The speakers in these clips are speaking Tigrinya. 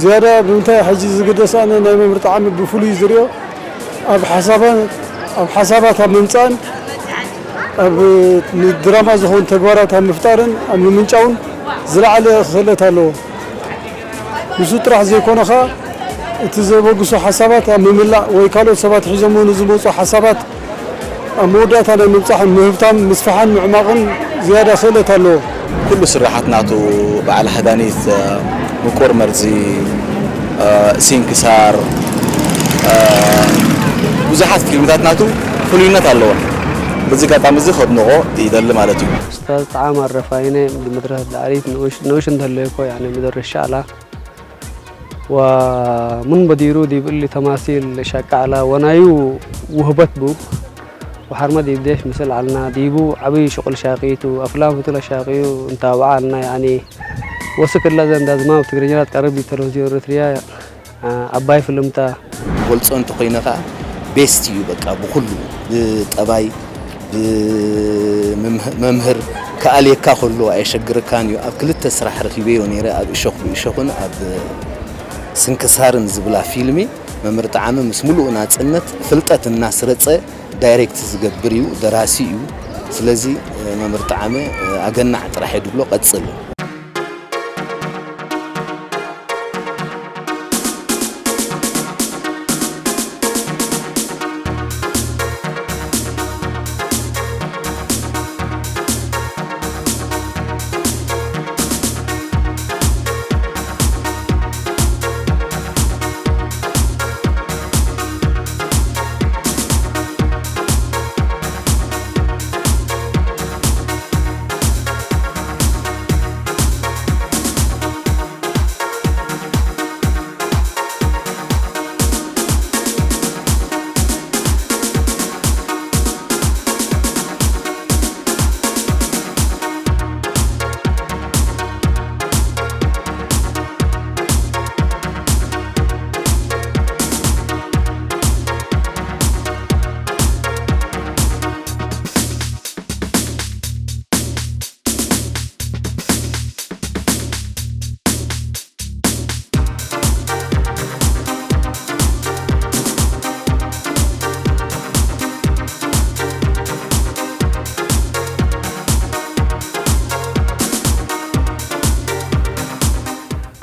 ዝያዳ ብምንታይ ሕጂ ዝግደስ ኣነ ናይ መምህር ጣዕሚ ብፍሉይ ዝሪኦ ኣብ ሓሳባን ኣብ ሓሳባት ኣብ ምምፃእን ኣብ ንድራማ ዝኾኑ ተግባራት ኣብ ምፍጣርን ኣብ ምምንጫውን ዝለዓለ ክእለት ኣለዎ። ንሱ ጥራሕ ዘይኮነ ኸዓ እቲ ዘበግሱ ሓሳባት ኣብ ምምላእ ወይ ካልኦት ሰባት ሒዞሞ ንዝመፁ ሓሳባት ኣብ መወዳእታ ናይ ምብጻሕን ምህብታም፣ ምስፍሓን ምዕማቕን ዝያዳ ክእለት ኣለዎ። ኩሉ ስርሓት ናቱ በዓል ሃዳኒት፣ ምቁር መርዚ፣ ስንክሳር፣ ብዙሓት ፊልምታት ናቱ ፍሉይነት ኣለዎ። በዚ ኣጋጣሚ እዚ ከድንቖ ይደሊ ማለት እዩ። ኡስታዝ ጣዕም ኣረፋይነ ብመድረኽ ላዕሊት ንኡሽ ንኡሽ እንተለይኮ ያኒ መደረሻ ኣላ ወምን በዲሩ ዲብ እሊ ተማሲል ሸቃዕላ ወናዩ ውህበት ቡ ወሓርመ ዲብ ዴሽ ምስል ዓልና ዲቡ ዓብይ ሽቁል ሻቂቱ ኣፍላም ፍቱለ ሻቂዩ እንታብዓ ዓልና ያኒ ወስክ እለ ዘንዳዝማም ትግርኛ ላትቀርብ ዲብ ተለቪዝዮን ኤርትርያ ዓባይ ፍልምታ። ገልጾ እንተኾይነ ከኣ ቤስት እዩ በቃ ብኹሉ ብጠባይ ብመምህር ክኣልየካ ከሎ ኣየሸግረካን እዩ። ኣብ ክልተ ስራሕ ረኺበዮ ነይረ፣ ኣብ እሾኽ ብእሾኽን ኣብ ስንክሳርን ዝብላ ፊልሚ መምህር ጠዓመ ምስ ሙሉእ ናጽነት ፍልጠት እናስረጸ ዳይሬክት ዝገብር እዩ፣ ደራሲ እዩ። ስለዚ መምህር ጠዓመ ኣገናዕ ጥራሕ እየ ድብሎ፣ ቀጽል።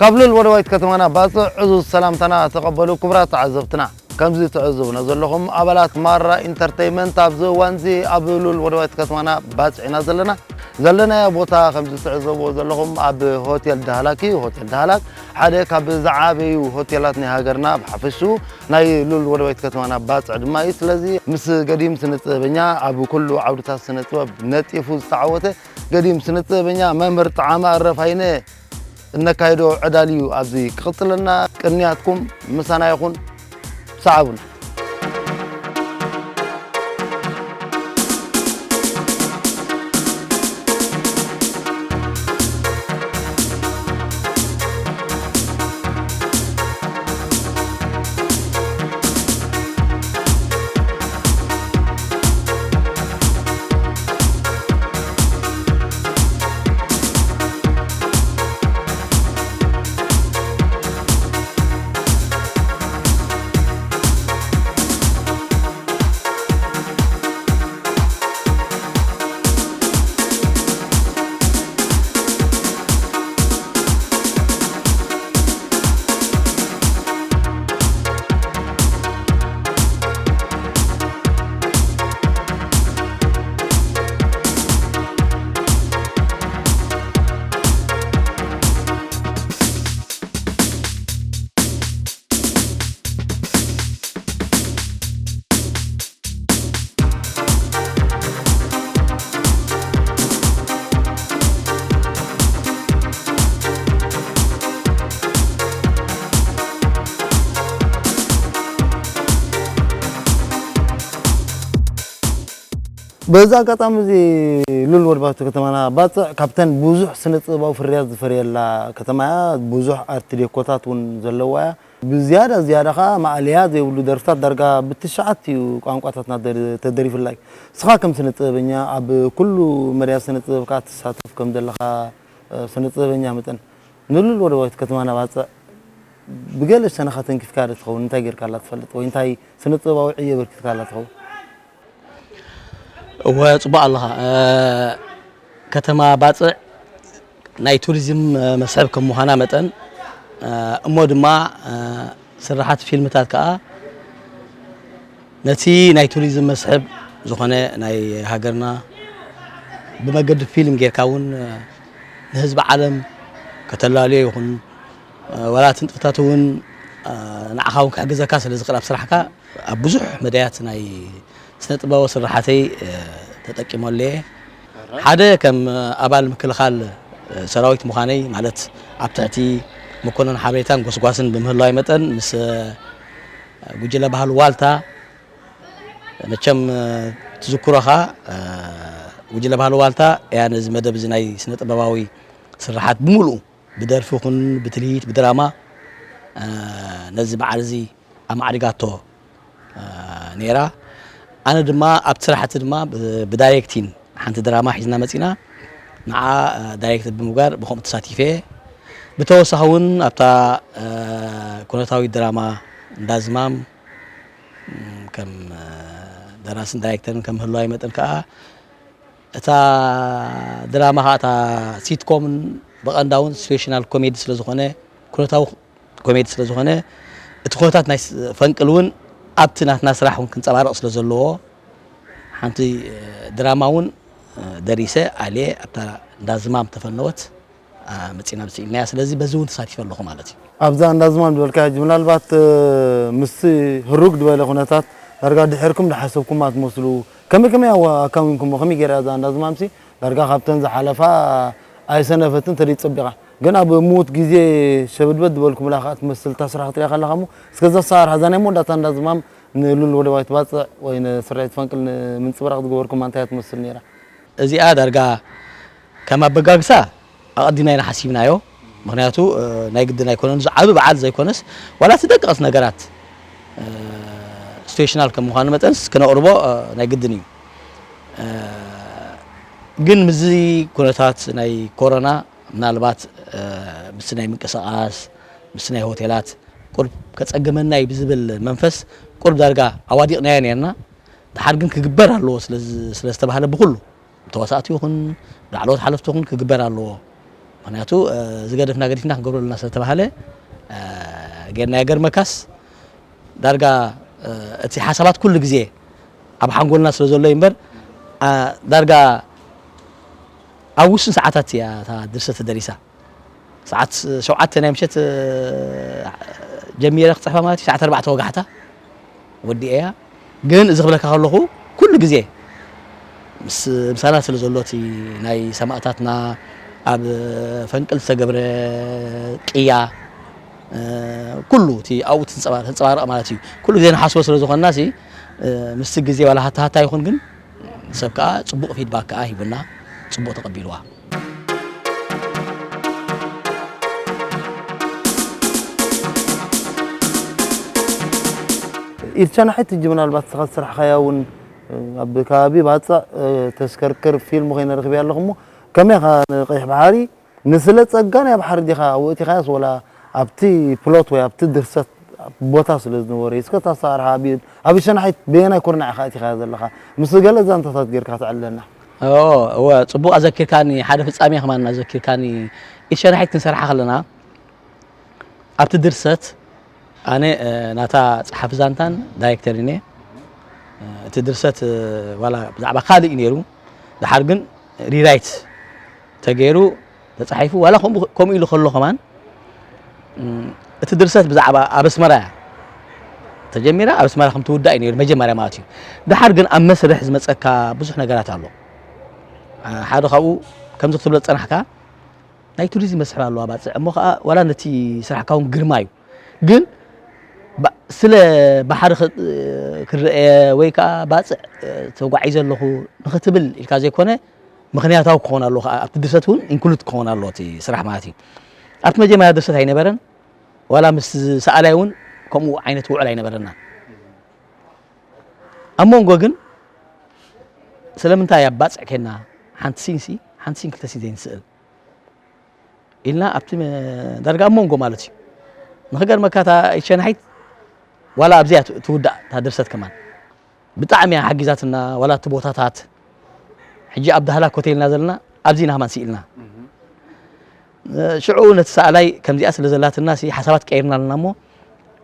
ካብ ሉል ወደባይት ከተማና ባጽዕ ዕዙዝ ሰላምታና ተቐበሉ ክቡራት ተዓዘብትና። ከምዚ ትዕዝቡና ዘለኹም ኣባላት ማራ ኢንተርተይመንት ኣብዚ እዋንዚ ኣብ ሉል ወደባይት ከተማና ባጽዕ ኢና ዘለና። ዘለናዮ ቦታ ከምዚ ትዕዘብዎ ዘለኹም ኣብ ሆቴል ዳህላክ እዩ። ሆቴል ዳህላክ ሓደ ካብ ዝዓበዩ ሆቴላት ናይ ሃገርና ብሓፈሽኡ ናይ ሉል ወደባይት ከተማና ባጽዕ ድማ እዩ። ስለዚ ምስ ገዲም ስነ ጥበበኛ ኣብ ኩሉ ዓውድታት ስነ ጥበብ ነጢፉ ዝተዓወተ ገዲም ስነ ጥበበኛ መምህር ጠዓመ ኣረፋይነ እነካይዶ ዕዳል እዩ ኣብዚ ክቕጽለና። ቅንያትኩም ምሳና ይኹን፣ ሰዓቡና። በዚ ኣጋጣሚ እዚ ሉል ወድባቱ ከተማና ባጽዕ ካብተን ብዙሕ ስነ ጥበባዊ ፍርያት ዝፈርየላ ከተማ እያ። ብዙሕ ኣርት ዴኮታት እውን ዘለዋ እያ። ብዝያዳ ዝያዳ ኸዓ ማእለያ ዘይብሉ ደርፍታት ዳርጋ ብትሽዓት እዩ ቋንቋታትና ተደሪፍላ እዩ። ንስኻ ከም ስነ ጥበበኛ ኣብ ኩሉ መድያ ስነ ጥበብ ከዓ ትሳተፍ ከም ዘለኻ ስነ ጥበበኛ መጠን ንሉል ወደባዊት ከተማና ባጽዕ ብገለ ሸነኻ ተንኪፍካ ዶ ትኸውን? እንታይ ጌርካላ ትፈልጥ? ወይ እንታይ ስነ ጥበባዊ ዕዮ ኣበርኪትካላ ትኸውን? እወ፣ ጽቡቕ ኣለኻ። እ፣ ከተማ ባጽዕ ናይ ቱሪዝም፣ እ፣ መስሕብ ከም ምዃና መጠን፣ እ፣ እሞ ድማ፣ እ፣ ስራሓት ፊልምታት ከኣ ነቲ ናይ ቱሪዝም መስሕብ ዝኾነ ናይ ሃገርና ብመገዲ ፊልም ጌርካ እውን፣ እ፣ ንህዝቢ ዓለም ከተላልዮ ይኹን፣ እ፣ ዋላ እቲ ንጥፈታት እውን፣ እ፣ ንዓኻ እውን ክሕግዘካ ስለ ዝኽእል ኣብ ስራሕካ ኣብ ብዙሕ መዳያት ናይ ስነ ጥበባዊ ስራሓተይ፣ እ፣ ተጠቂመሉ እየ። ሓደ ከም ኣባል ምክልኻል፣ እ፣ ሰራዊት ምዃነይ፣ ማለት ኣብ ትሕቲ መኮነን ሓበሬታን ጎስጓስን ብምህላዋይ መጠን ምስ፣ እ፣ ጉጅለ ባህሊ ዋልታ መቸም፣ እ፣ ትዝክሮኻ፣ እ፣ ጉጅለ ባህሊ ዋልታ እያ ነዚ መደብ እዚ ናይ ስነ ጥበባዊ ስራሓት ብምሉኡ ብደርፊ ይኹን ብትልሂት ብድራማ፣ እ፣ ነዚ በዓል እዚ ኣማዕሪጋቶ፣ እ፣ ነይራ። ኣነ ድማ ኣብቲ ስራሕቲ ድማ ብ-፣ ብዳይሬክቲን ሓንቲ ድራማ ሒዝና መፂና ንዓ፣ እ፣ ዳይሬክት ብምግባር ብኸምኡ ተሳቲፈ እየ። ብተወሳኺ እውን ኣብታ፣ እ፣ ኩነታዊት ድራማ እንዳዝማም፣ ም፣ ከም፣ እ፣ ደራስን ዳይሬክተርን ከም ምህላዋይ መጠን ከዓ እታ ድራማ ከዓ እታ ሲትኮምን ብቐንዳውን ሲቹዌሽናል ኮሜዲ ስለ ዝኾነ፣ ኩነታዊ ኮሜዲ ስለ ዝኾነ፣ እቲ ኩነታት ናይ ስ-፣ ፈንቅል እውን ኣብቲ ናትና ስራሕ እውን ክንጸባረቕ ስለ ዘለዎ፣ ሓንቲ፣ እ፣ ድራማ እውን፣ እ፣ ደሪሰ ኣልየ ኣብታ እንዳ ዝማም ተፈነወት፣ እ፣ መጺና ብስኢልናያ። ስለዚ በዚ እውን ተሳቲፈ ኣለኹ ማለት እዩ። ኣብዛ እንዳ ዝማም ዝበልካ ሕጂ ምናልባት፣ እ፣ ምስቲ ህሩግ ዝበለ ኩነታት ዳርጋ ድሕርኩም ዝሓሰብኩማ ትመስሉ። ከመይ ከመይ ኣዋ-፣ ኣካዊንኩሞ? ከመይ ገይራ እዛ እንዳ ዝማምሲ ዳርጋ ካብተን ዝሓለፋ ኣይሰነፈትን ተደይ ጸቢቓ። ግን ኣብ ምዉት ግዜ ሸበድበድ ዝበልኩምላ ከኣ ትመስል እታ ስራሕ ክትሪኣ ከለኻ እሞ፣ እስከ እዛ ኣሰራርሓ እዛ ናይ መወዳእታ እንዳ ዝማም ንሉል ወደባዊት ባጽዕ ወይ ንስርሒት ፈንቅል ንምንጽብራቕ ዝገበርኩማ እንታይ እያ ትመስል ነይራ? እዚኣ ዳርጋ ከም ኣበጋግሳ ኣቐዲምና ኢና ሓሲብናዮ። ምኽንያቱ፣ እ፣ ናይ ግድን ኣይኮነን። እዚ ዓቢ በዓል ዘይኮነስ፣ ዋላ እቲ ደቀቕቲ ነገራት፣ እ፣ ስቴሽናል ከም ምዃኑ መጠንስ ክነቕርቦ፣ እ፣ ናይ ግድን እዩ። እ፣ ግን ምስዚ ኩነታት ናይ ኮሮና ምናልባት፣ እ፣ ምስቲ ናይ ምንቅስቓስ፣ ምስቲ ናይ ሆቴላት ቁርብ ከጸግመና እዩ ብዝብል መንፈስ ቁርብ ዳርጋ ኣዋዲቕናዮ ነይርና። ደሓር ግን ክግበር ኣለዎ ስለ ዝ-፣ ስለ ዝተባህለ ብኹሉ ተዋሳእቲ ይኹን ላዕለዎት ሓለፍቲ ይኹን ክግበር ኣለዎ። ምኽንያቱ፣ እ፣ ዝገደፍና ገዲፍና ክንገብሮ ኣለና ስለ ዝተባህለ፣ እ፣ ጌርናዮ። ገርመካስ ዳርጋ፣ እ፣ እቲ ሓሳባት ኩሉ ግዜ ኣብ ሓንጎልና ስለ ዘሎ እዩ እምበር፣ ኣ፣ ዳርጋ ኣብ ውሱን ሰዓታት እያ እታ ድርሰት ተደሪሳ። ሰዓት ሸውዓተ ናይ ምሸት፣ እ፣ ጀሚረ ክጽሕፋ ማለት እዩ። ሰዓት ኣርባዕተ ወጋሕታ ወዲኤያ። ግን እዚ ክብለካ ከለኹ ኩሉ ግዜ ምስ፣ ምሳና ስለ ዘሎ እቲ ናይ ሰማእታትና ኣብ ፈንቅል ዝተገብረ ቅያ፣ እ፣ ኩሉ እቲ ኣብኡ ትንጸባ-፣ ተንጸባረቕ ማለት እዩ። ኩሉ ግዜ ንሓስቦ ስለ ዝኾንና ሲ፣ እ፣ ምስቲ ግዜ ዋላ ሃታ ሃታ ይኹን ግን ሰብ ከኣ ጽቡቕ ፊድባክ ከኣ ሂቡና፣ ጽቡቕ ተቐቢልዋ። ኢድ ሸናሒት ሕጂ ምናልባት ንስኻ ዝሰራሕካያ እውን ኣብ ከባቢ ባጽዕ፣ እ፣ ተሽከርክር ፊልም ኮይነ ረኺበያ ኣለኹ እሞ ከመይ ኢኻ ንቀይሕ ባሕሪ ንስለ ጸጋ ናይ ባሕሪ ዲኻ ኣብኡ ኣእቲኻያስ ወላ ኣብቲ ፕሎት ወይ ኣብቲ ድርሰት ቦታ ስለ ዝነበረ እዩ? እስከ እታ ኣሰራርሓ ኣብ፣ ኣብ ሸናሒት በየናይ ኩርናዕ ኢኻ ኣእቲኻያ ዘለኻ? ምስ ገለ ዛንታታት ጌርካ ተዕልለና። ኦ፣ እወ፣ ጽቡቕ ኣዘኪርካኒ። ሓደ ፍጻሜ ከማን ኣዘኪርካኒ። ኢድ ሸናሒት ክንሰርሓ ከለና ኣብቲ ድርሰት ኣነ፣ እ፣ ናታ ጸሓፊ ዛንታን ዳይሬክተርን እየ። እ፣ እቲ ድርሰት፣ እ፣ ዋላ ብዛዕባ ካልእ እዩ ነይሩ። ደሓር ግን ሪራይት ተገይሩ ተጻሒፉ፣ ዋላ ከምኡ፣ ከምኡ ኢሉ ከሎ ከማን፣ እም፣ እቲ ድርሰት ብዛዕባ ኣብ ኣስመራ እያ ተጀሚራ፣ ኣብ ኣስመራ ከም ትውዳእ እዩ ነይሩ መጀመርያ ማለት እዩ። ደሓር ግን ኣብ መስርሕ ዝመጸካ ብዙሕ ነገራት ኣሎ። እ፣ ሓደ ካብኡ ከምዚ ክትብሎ ዝጸናሕካ ናይ ቱሪዝም መስሕብ ኣለዋ ባጽዕ፣ እሞ ኸኣ ዋላ ነቲ ስራሕካ እውን ግርማ እዩ። ግን ባ-፣ ስለ ባሕሪ ክ-፣ ክረአ ወይ ከኣ ባጽዕ ተጓዒዘ ኣለኹ ንኽትብል ኢልካ ዘይኮነ፣ ምኽንያታዊ ክኸውን ኣለዎ ከኣ፣ ኣብቲ ድርሰት እውን ኢንክሉድ ክኸውን ኣለዎ እቲ ስራሕ ማለት እዩ። ኣብቲ መጀመርያ ድርሰት ኣይነበረን፣ ዋላ ምስ ሰኣላይ እውን ከምኡ ዓይነት ውዕል ኣይነበረና። ኣብ መንጎ ግን ስለምንታይ ኣብ ባጽዕ ኬና ሓንቲ ሲንሲ፣ ሓንቲ ሲን ክልተ ሲን ዘይንስእል? ኢልና ኣብቲ መ-፣ ዳርጋ ኣብ መንጎ ማለት እዩ። ንኽገርመካ እታ ሸናሒት ዋላ ኣብዚኣ ት- ትውዳእ እታ ድርሰት ከማን ብጣዕሚ እያ ሓጊዛትና። ዋላ እቲ ቦታታት ሕጂ ኣብ ዳህላክ ሆቴል ኢና ዘለና፣ ኣብዚ ኢና ከማን ስኢልና። ሽዑ ነቲ ሰኣላይ ከምዚኣ ስለ ዘላትና ሲ ሓሳባት ቀይርና ኣለና እሞ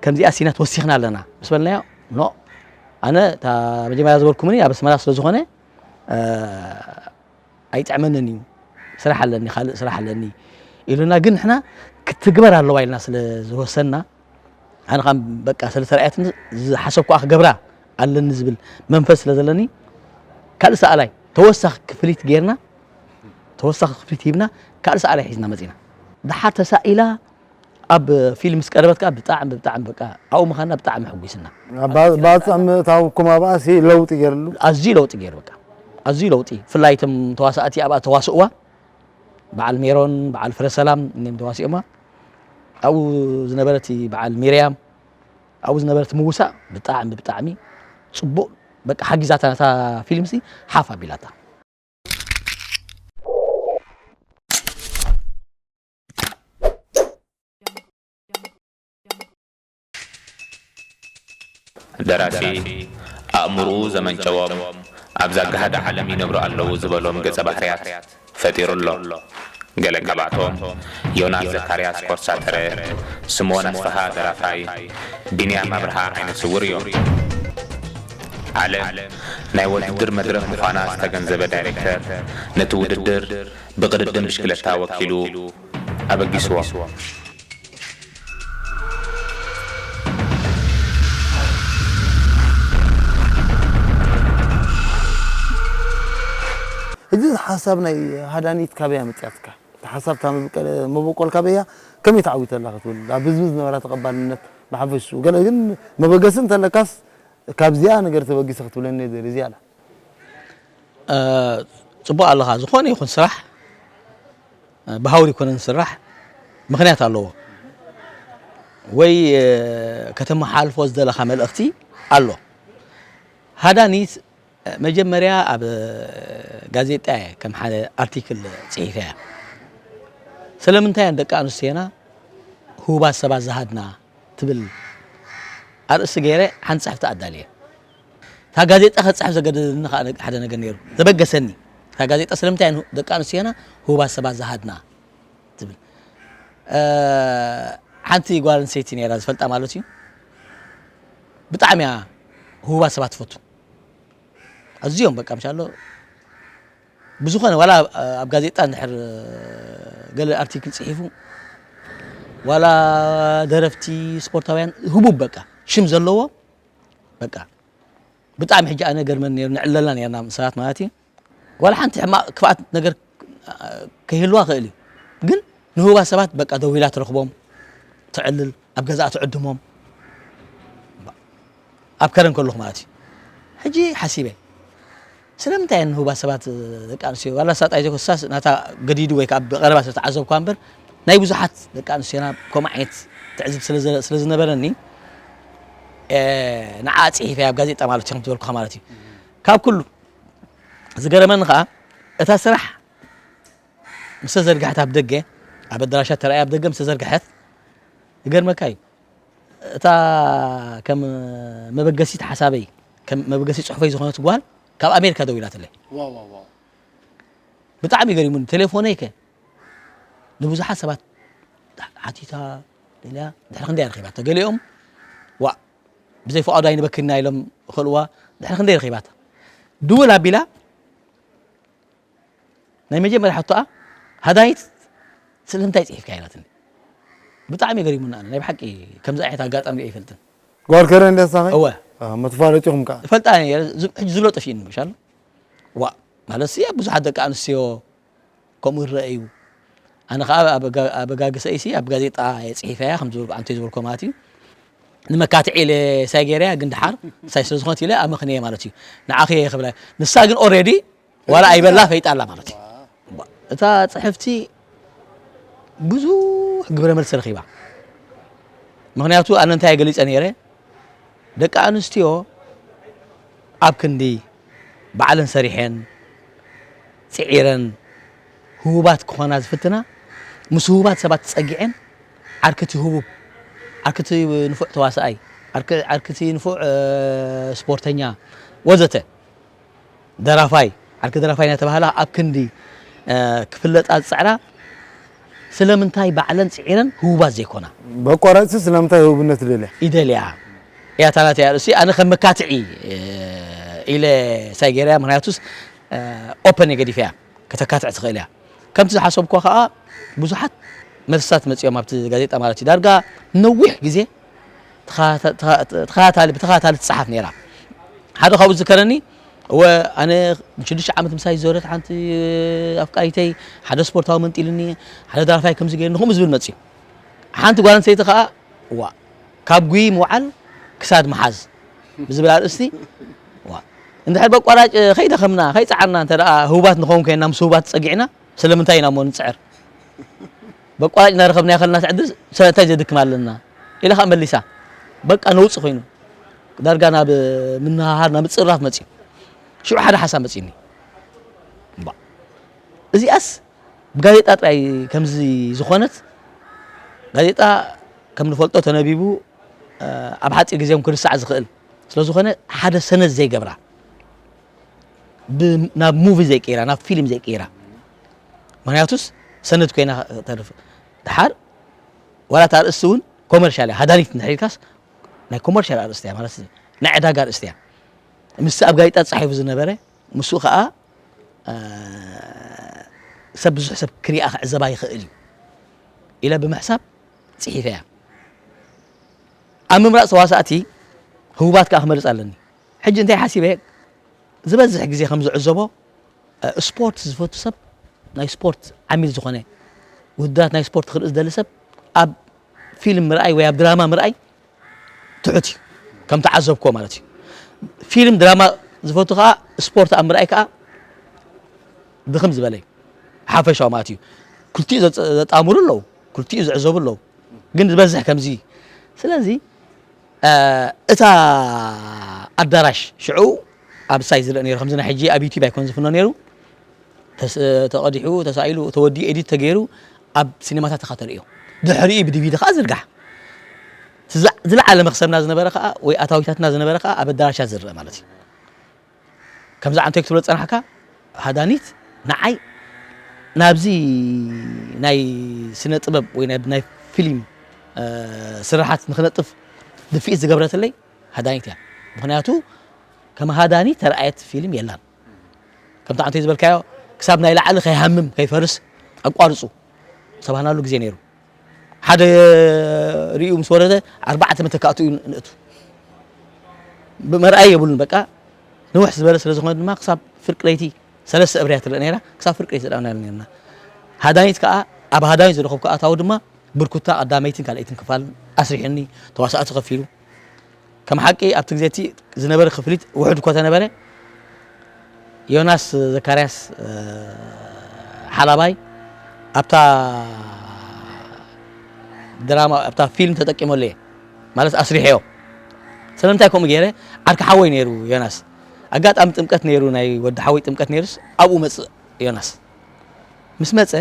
ከምዚኣ ሲናት ወሲኽና ኣለና ምስ በልናዮ፣ ኖ፣ ኣነ እታ መጀመርያ ዝበልኩምኒ ኣብ ኣስመራ ስለ ዝኾነ ኣይጥዕመንን እዩ፣ ስራሕ ኣለኒ፣ ካልእ ስራሕ ኣለኒ ኢሉና። ግን ንሕና ክትግበር ኣለዋ ኢልና ስለ ዝወሰንና፣ ኣነ ኸዓ በቃ ስለ ተራእያትኒ ዝሓሰብኩኣ ክገብራ ኣለኒ ዝብል መንፈስ ስለ ዘለኒ፣ ካልእ ሰኣላይ ተወሳኺ ክፍሊት ጌርና፣ ተወሳኺ ክፍሊት ሂብና፣ ካልእ ሰኣላይ ሒዝና መጺና። ደሓር ተሳኢላ ኣብ ፊልም ምስ ቀረበት ከኣ ብጣዕሚ፣ ብጣዕሚ በቃ ኣብኡ ምዃንና ብጣዕሚ ሕጒስና። ባ- ባጽዕ ምእታውኩም ኣብኣ ሲ ለውጢ ገይርሉ? ኣዝዩ ለውጢ ገይሩ በቃ። ኣዝዩ ለውጢ። ብፍላይ እቶም ተዋሳእቲ ኣብኣ ተዋስእዋ፣ በዓል ሜሮን፣ በዓል ፍረሰላም እኒኦም ተዋሲኦማ። ኣብኡ ዝነበረት በዓል ሚርያም፣ ኣብኡ ዝነበረት ምውሳእ ብጣዕሚ፣ ብጣዕሚ ጽቡቕ በቃ ሓጊዛታ ነታ ፊልም ሲ ሓፍ ኣቢላታ። ደራሲ ኣእምርኡ ዘመንጨዎም ኣብዛ ገሃድ ዓለም ይነብሩ ኣለዉ ዝበሎም ገጸ ባህርያት ፈጢሩ ኣሎ። ገለ ካብኣቶም ዮናስ ዘካርያስ ኮርሳተረ፣ ስምኦን ኣስፍሃ ደራፋይ፣ ቢንያም ኣብርሃ ዓይነ ስውር እዮም። ዓለም ናይ ውድድር መድረኽ ምዃና ዝተገንዘበ ዳይሬክተር ነቲ ውድድር ብቕድድም ብሽክለታ ወኪሉ ኣበጊስዎ። ሕጂ ሓሳብ ናይ ሃዳኒት ካበይ ኣመፅያትካ? ሓሳብ እታ መበቆል ካበይ እያ? ከመይ ተዓዊተላ ክትብል ኣብ ህዝቢ ዝነበራ ተቐባልነት ብሓፈሽኡ ገለ ግን መበገሲ እንተለካስ ካብዚኣ ነገር ተበጊሰ ክትብለኒ እየ ዝደሊ እዚኣ ኣላ። ፅቡቅ ኣለኻ። ዝኾነ ይኹን ስራሕ ብሃውሪ ይኮነን ዝስራሕ ምኽንያት ኣለዎ ወይ ከተመሓላልፎ ዝደለኻ መልእኽቲ ኣሎ። ሃዳኒት መጀመርያ ኣብ ጋዜጣ እየ ከም ሓደ ኣርቲክል ፅሒፈያ። ስለምንታይ እየን ደቂ ኣንስትዮና ህቡባት ሰባት ዝሃድና ትብል ኣርእስቲ ገይረ ሓንቲ ፅሕፍቲ ኣዳልየ። እታ ጋዜጣ ክፅሕፍ ዘገደደኒ ከዓ ሓደ ነገር ነይሩ ዘበገሰኒ። እታ ጋዜጣ ስለምንታይ እየን ደቂ ኣንስትዮና ህቡባት ሰባት ዝሃድና ትብል ሓንቲ ጓል ኣንስተይቲ ነይራ ዝፈልጣ ማለት እዩ። ብጣዕሚ እያ ህቡባት ሰባት ትፈቱ። ኣዝዮም በቃ ምሻሎ ብዝኾነ ዋላ ኣብ ጋዜጣ እንድሕር ገለ ኣርቲክል ፅሒፉ ዋላ ደረፍቲ ስፖርታውያን ህቡብ በቃ ሽም ዘለዎ በቃ ብጣዕሚ ሕጂ ኣነ ገርመን ነይሩ ንዕለላ ነርና ምስ ሰባት ማለት እዩ። ዋላ ሓንቲ ሕማቕ ክፍኣት ነገር ከይህልዋ ክእል እዩ ግን ንህቡባት ሰባት በቃ ደዊላ ትረኽቦም ትዕልል ኣብ ገዛኣ ትዕድሞም ኣብ ከረን ከለኹ ማለት እዩ። ሕጂ ሓሲበ ስለምንታይ እየን ንህቡባት ሰባት ደቂ ኣንስትዮ ዋላ ሳጣይ ዘይኮሳስ ናታ ገዲዱ ወይ ከዓ ብቐረባ ዝተዓዘብኳ እምበር ናይ ብዙሓት ደቂ ኣንስትዮና ከምኡ ዓይነት ትዕዝብ ስለ ዝነበረኒ ንዓ ፅሒፈ ኣብ ጋዜጣ ማለት እዩ ከምትበልኩኻ ማለት እዩ። ካብ ኩሉ ዝገረመኒ ከዓ እታ ስራሕ ምስ ተዘርግሐት ኣብ ደገ ኣብ ኣዳራሻት ተራእያ ኣብ ደገ ምስ ተዘርግሐት ይገርመካ እዩ እታ ከም መበገሲት ሓሳበይ ከም መበገሲ ፅሑፈይ ዝኾነት ጓል ካብ ኣሜሪካ ደዊላትለይ። ብጣዕሚ ገሪሙኒ። ቴሌፎነይ ከ ንብዙሓት ሰባት ሓቲታ ኢልያ ድሕሪ ክንደይ ረኺባታ። ገሊኦም ዋእ ብዘይ ፍቓዱ ኣይንበክንና ኢሎም ይኸልእዋ። ድሕሪ ክንደይ ረኺባታ። ድውል ኣቢላ ናይ መጀመርያ ሕቶኣ ሃዳይት ስለምንታይ ጽሒፍካ ኢላትኒ። ብጣዕሚ ገሪሙና ኣነ ናይ ብሓቂ ከምዚ ዓይነት ኣጋጣሚ ሪኤ ይፈልጥን። ጓል ከረን ድያ ሳኸ? እወ። መተፋለጢኹም ከኣ? እፈልጣ ነይረ። ሕጂ ዝብሎ ጠፊእኒ ምሻል። ዋእ ማለት ሲ ብዙሓት ደቂ ኣንስትዮ ከምኡ ይረአ እዩ። ኣነ ከዓ ኣበጋግሰ ኢሲ ኣብ ጋዜጣ እየ ፅሒፈያ ከም ዝበልኩ ኣንተ ዝበልኮ ማለት እዩ። ንመካትዒ ኢለ ሳይ ገይረያ ግን ድሓር ሳይ ስለ ዝኾነት ኢለ ኣመኽንየ ማለት እዩ። ንዓኺ እየ ክብላ። ንሳ ግን ኦሬዲ ዋላ ኣይበላ ፈይጣ ኣላ ማለት እዩ። እታ ፅሕፍቲ ብዙሕ ግብረ መልሲ ረኺባ። ምኽንያቱ ኣነ እንታይ ገሊፀ ነይረ ደቂ ኣንስትዮ ኣብ ክንዲ ባዕለን ሰሪሐን፣ ፅዒረን፣ ህቡባት ክኾና ዝፍትና፣ ምስ ህቡባት ሰባት ፀጊዐን፣ ዓርኪ እቲ ህቡብ ዓርክቲ ንፉዕ ተዋሳኣይ፣ ዓርኪ ንፉዕ ስፖርተኛ ወዘተ፣ ደራፋይ፣ ዓርኪ ደራፋይ እናተባህላ ኣብ ክንዲ ክፍለጣ ዝፅዕራ ስለምንታይ ባዕለን ፅዒረን ህቡባት ዘይኮና? በቋራፂ ስለምንታይ ህቡብነት ደልያ? ይደልያ እያ። እታ ናተይ ኣርእስቲ ኣነ ከም መካትዒ ኢለ ሳይ ገይረያ። ምክንያቱስ ኦፐን እየ ገዲፈያ፣ ከተካትዕ ትኽእል እያ። ከምቲ ዝሓሰብኳ ከዓ ብዙሓት መልስታት መፂኦም ኣብቲ ጋዜጣ ማለት እዩ። ዳርጋ ነዊሕ ግዜ ተኸታታሊ ብተኸታታሊ ትፀሓፍ ነይራ። ሓደ ካብኡ ዝከረኒ እወ ኣነ ሽዱሽተ ዓመት ምሳይ ዝዞረት ሓንቲ ኣፍቃሪተይ ሓደ ስፖርታዊ መንጢልኒ ሓደ ደራፋይ ከምዚ ገይርኒ ከምኡ ዝብል መፅዩ። ሓንቲ ጓል ኣንስተይቲ ከዓ ዋ ካብ ጉይ ምውዓል ክሳድ ምሓዝ ብዝብል ኣርእስቲ ዋ እንድሕር በቋራጭ ከይደኸምና ከይፀዓርና እንተ ደኣ ህቡባት ንኸውን ኮይንና ምስ ህቡባት ፀጊዕና ስለምንታይ ኢና እሞ ንፅዕር? በቋራጭ እናረኸብና ይኸልና ትዕድል ስለምንታይ ዘድክም ኣለና ኢላ ከዓ መሊሳ በቃ ነውፂ ኮይኑ ዳርጋ ናብ ምንሃሃር ናብ ምፅራፍ መፅዩ። ሽዑ ሓደ ሓሳብ መፅዩኒ እዚኣስ ብጋዜጣ ጥራይ ከምዚ ዝኾነት ጋዜጣ ከም ንፈልጦ ተነቢቡ ኣብ ሓፂር ግዜ እውን ክርሳዕ ዝኽእል ስለዝኾነ ሓደ ሰነድ ዘይገብራ ናብ ሙቪ ዘይቀይራ ናብ ፊልም ዘይቀይራ ምክንያቱስ ሰነድ ኮይና ተርፍ ድሓር ዋላ እታ ኣርእስቲ እውን ኮመርሻል እያ ሃዳኒት እንድሕር ኢልካስ ናይ ኮመርሻል ኣርእስቲ እያ ማለት ናይ ዕዳጋ ኣርእስቲ እያ ምስቲ ኣብ ጋዜጣ ተፃሒፉ ዝነበረ ምስኡ ከዓ ሰብ ብዙሕ ሰብ ክሪኣ ክዕዘባ ይኽእል እዩ ኢለ ብምሕሳብ ፅሒፈ እያ ኣብ ምምራፅ ተዋሳእቲ ህቡባት ከዓ ክመርፅ ኣለኒ ሕጂ እንታይ ሓሲበ ዝበዝሕ ግዜ ከም ዝዕዘቦ ስፖርት ዝፈቱ ሰብ ናይ ስፖርት ዓሚል ዝኾነ ውድድራት ናይ ስፖርት ክርኢ ዝደሊ ሰብ ኣብ ፊልም ምርኣይ ወይ ኣብ ድራማ ምርኣይ ትሑት እዩ ከም ተዓዘብክዎ ማለት እዩ ፊልም ድራማ ዝፈቱ ከዓ ስፖርት ኣብ ምርኣይ ከዓ ድኽም ዝበለ እዩ ሓፈሻዊ ማለት እዩ ክልቲኡ ዘጣምሩ ኣለዉ ክልቲኡ ዝዕዘቡ ኣለዉ ግን ዝበዝሕ ከምዚ ስለዚ እታ ኣዳራሽ ሽዑ ኣብ ሳይ ዝርእ ነይሩ ከምዚ ናይ ሕጂ ኣብ ዩቲብ ኣይኮን ዝፍኖ ነይሩ ተቐዲሑ ተሳኢሉ ተወዲኡ ኤዲት ተገይሩ ኣብ ሲኒማታት ኢኻ ተርእዮ ድሕሪኡ ብዲቪዲ ከዓ ዝርጋሕ ዝለዓለ መክሰብና ዝነበረ ከዓ ወይ ኣታዊታትና ዝነበረ ከዓ ኣብ ኣዳራሻት ዝርእ ማለት እዩ ከምዚ ዓንቶይ ክትብሎ ዝፀናሕካ ሃዳኒት ንዓይ ናብዚ ናይ ስነ ጥበብ ወይ ናይ ፊልም ስራሓት ንክነጥፍ ድፍኢት ዝገብረትለይ ሃዳኒት እያ ምክንያቱ ከም ሃዳኒት ተረኣየት ፊልም የላን ከምቲ ዓንቶይ ዝበልካዮ ክሳብ ናይ ላዕሊ ከይሃምም ከይፈርስ ኣቋርፁ ዝተባህናሉ ግዜ ነይሩ ሓደ ሪኡ ምስ ወረደ ኣርባዕተ መተካእትኡ ንእቱ ብመርኣይ የብሉን በቃ ንውሕ ዝበለ ስለ ዝኾነ ድማ ክሳብ ፍርቂ ለይቲ ሰለስተ እብርያ ትረአ ነይራ ክሳብ ፍርቂ ለይቲ ዳና ነርና ሃዳኒት ከዓ ኣብ ሃዳኒት ዝረኸብኩ ኣታዊ ድማ ብርኩታ ቀዳመይትን ካልኣይትን ክፋል ኣስሪሕኒ ተዋሳእቲ ከፊሉ ከም ሓቂ ኣብቲ ግዜ እቲ ዝነበረ ክፍሊት ውሑድ እኮ ተነበረ ዮናስ ዘካርያስ ሓላባይ ኣብታ ድራማ ኣብታ ፊልም ተጠቂመሉ እየ ማለት ኣስሪሐዮ ስለምንታይ ከምኡ ገይረ ዓርኪ ሓወይ ነይሩ ዮናስ ኣጋጣሚ ጥምቀት ነይሩ ናይ ወዲ ሓወይ ጥምቀት ነይሩስ ኣብኡ መፅእ ዮናስ ምስ መፀ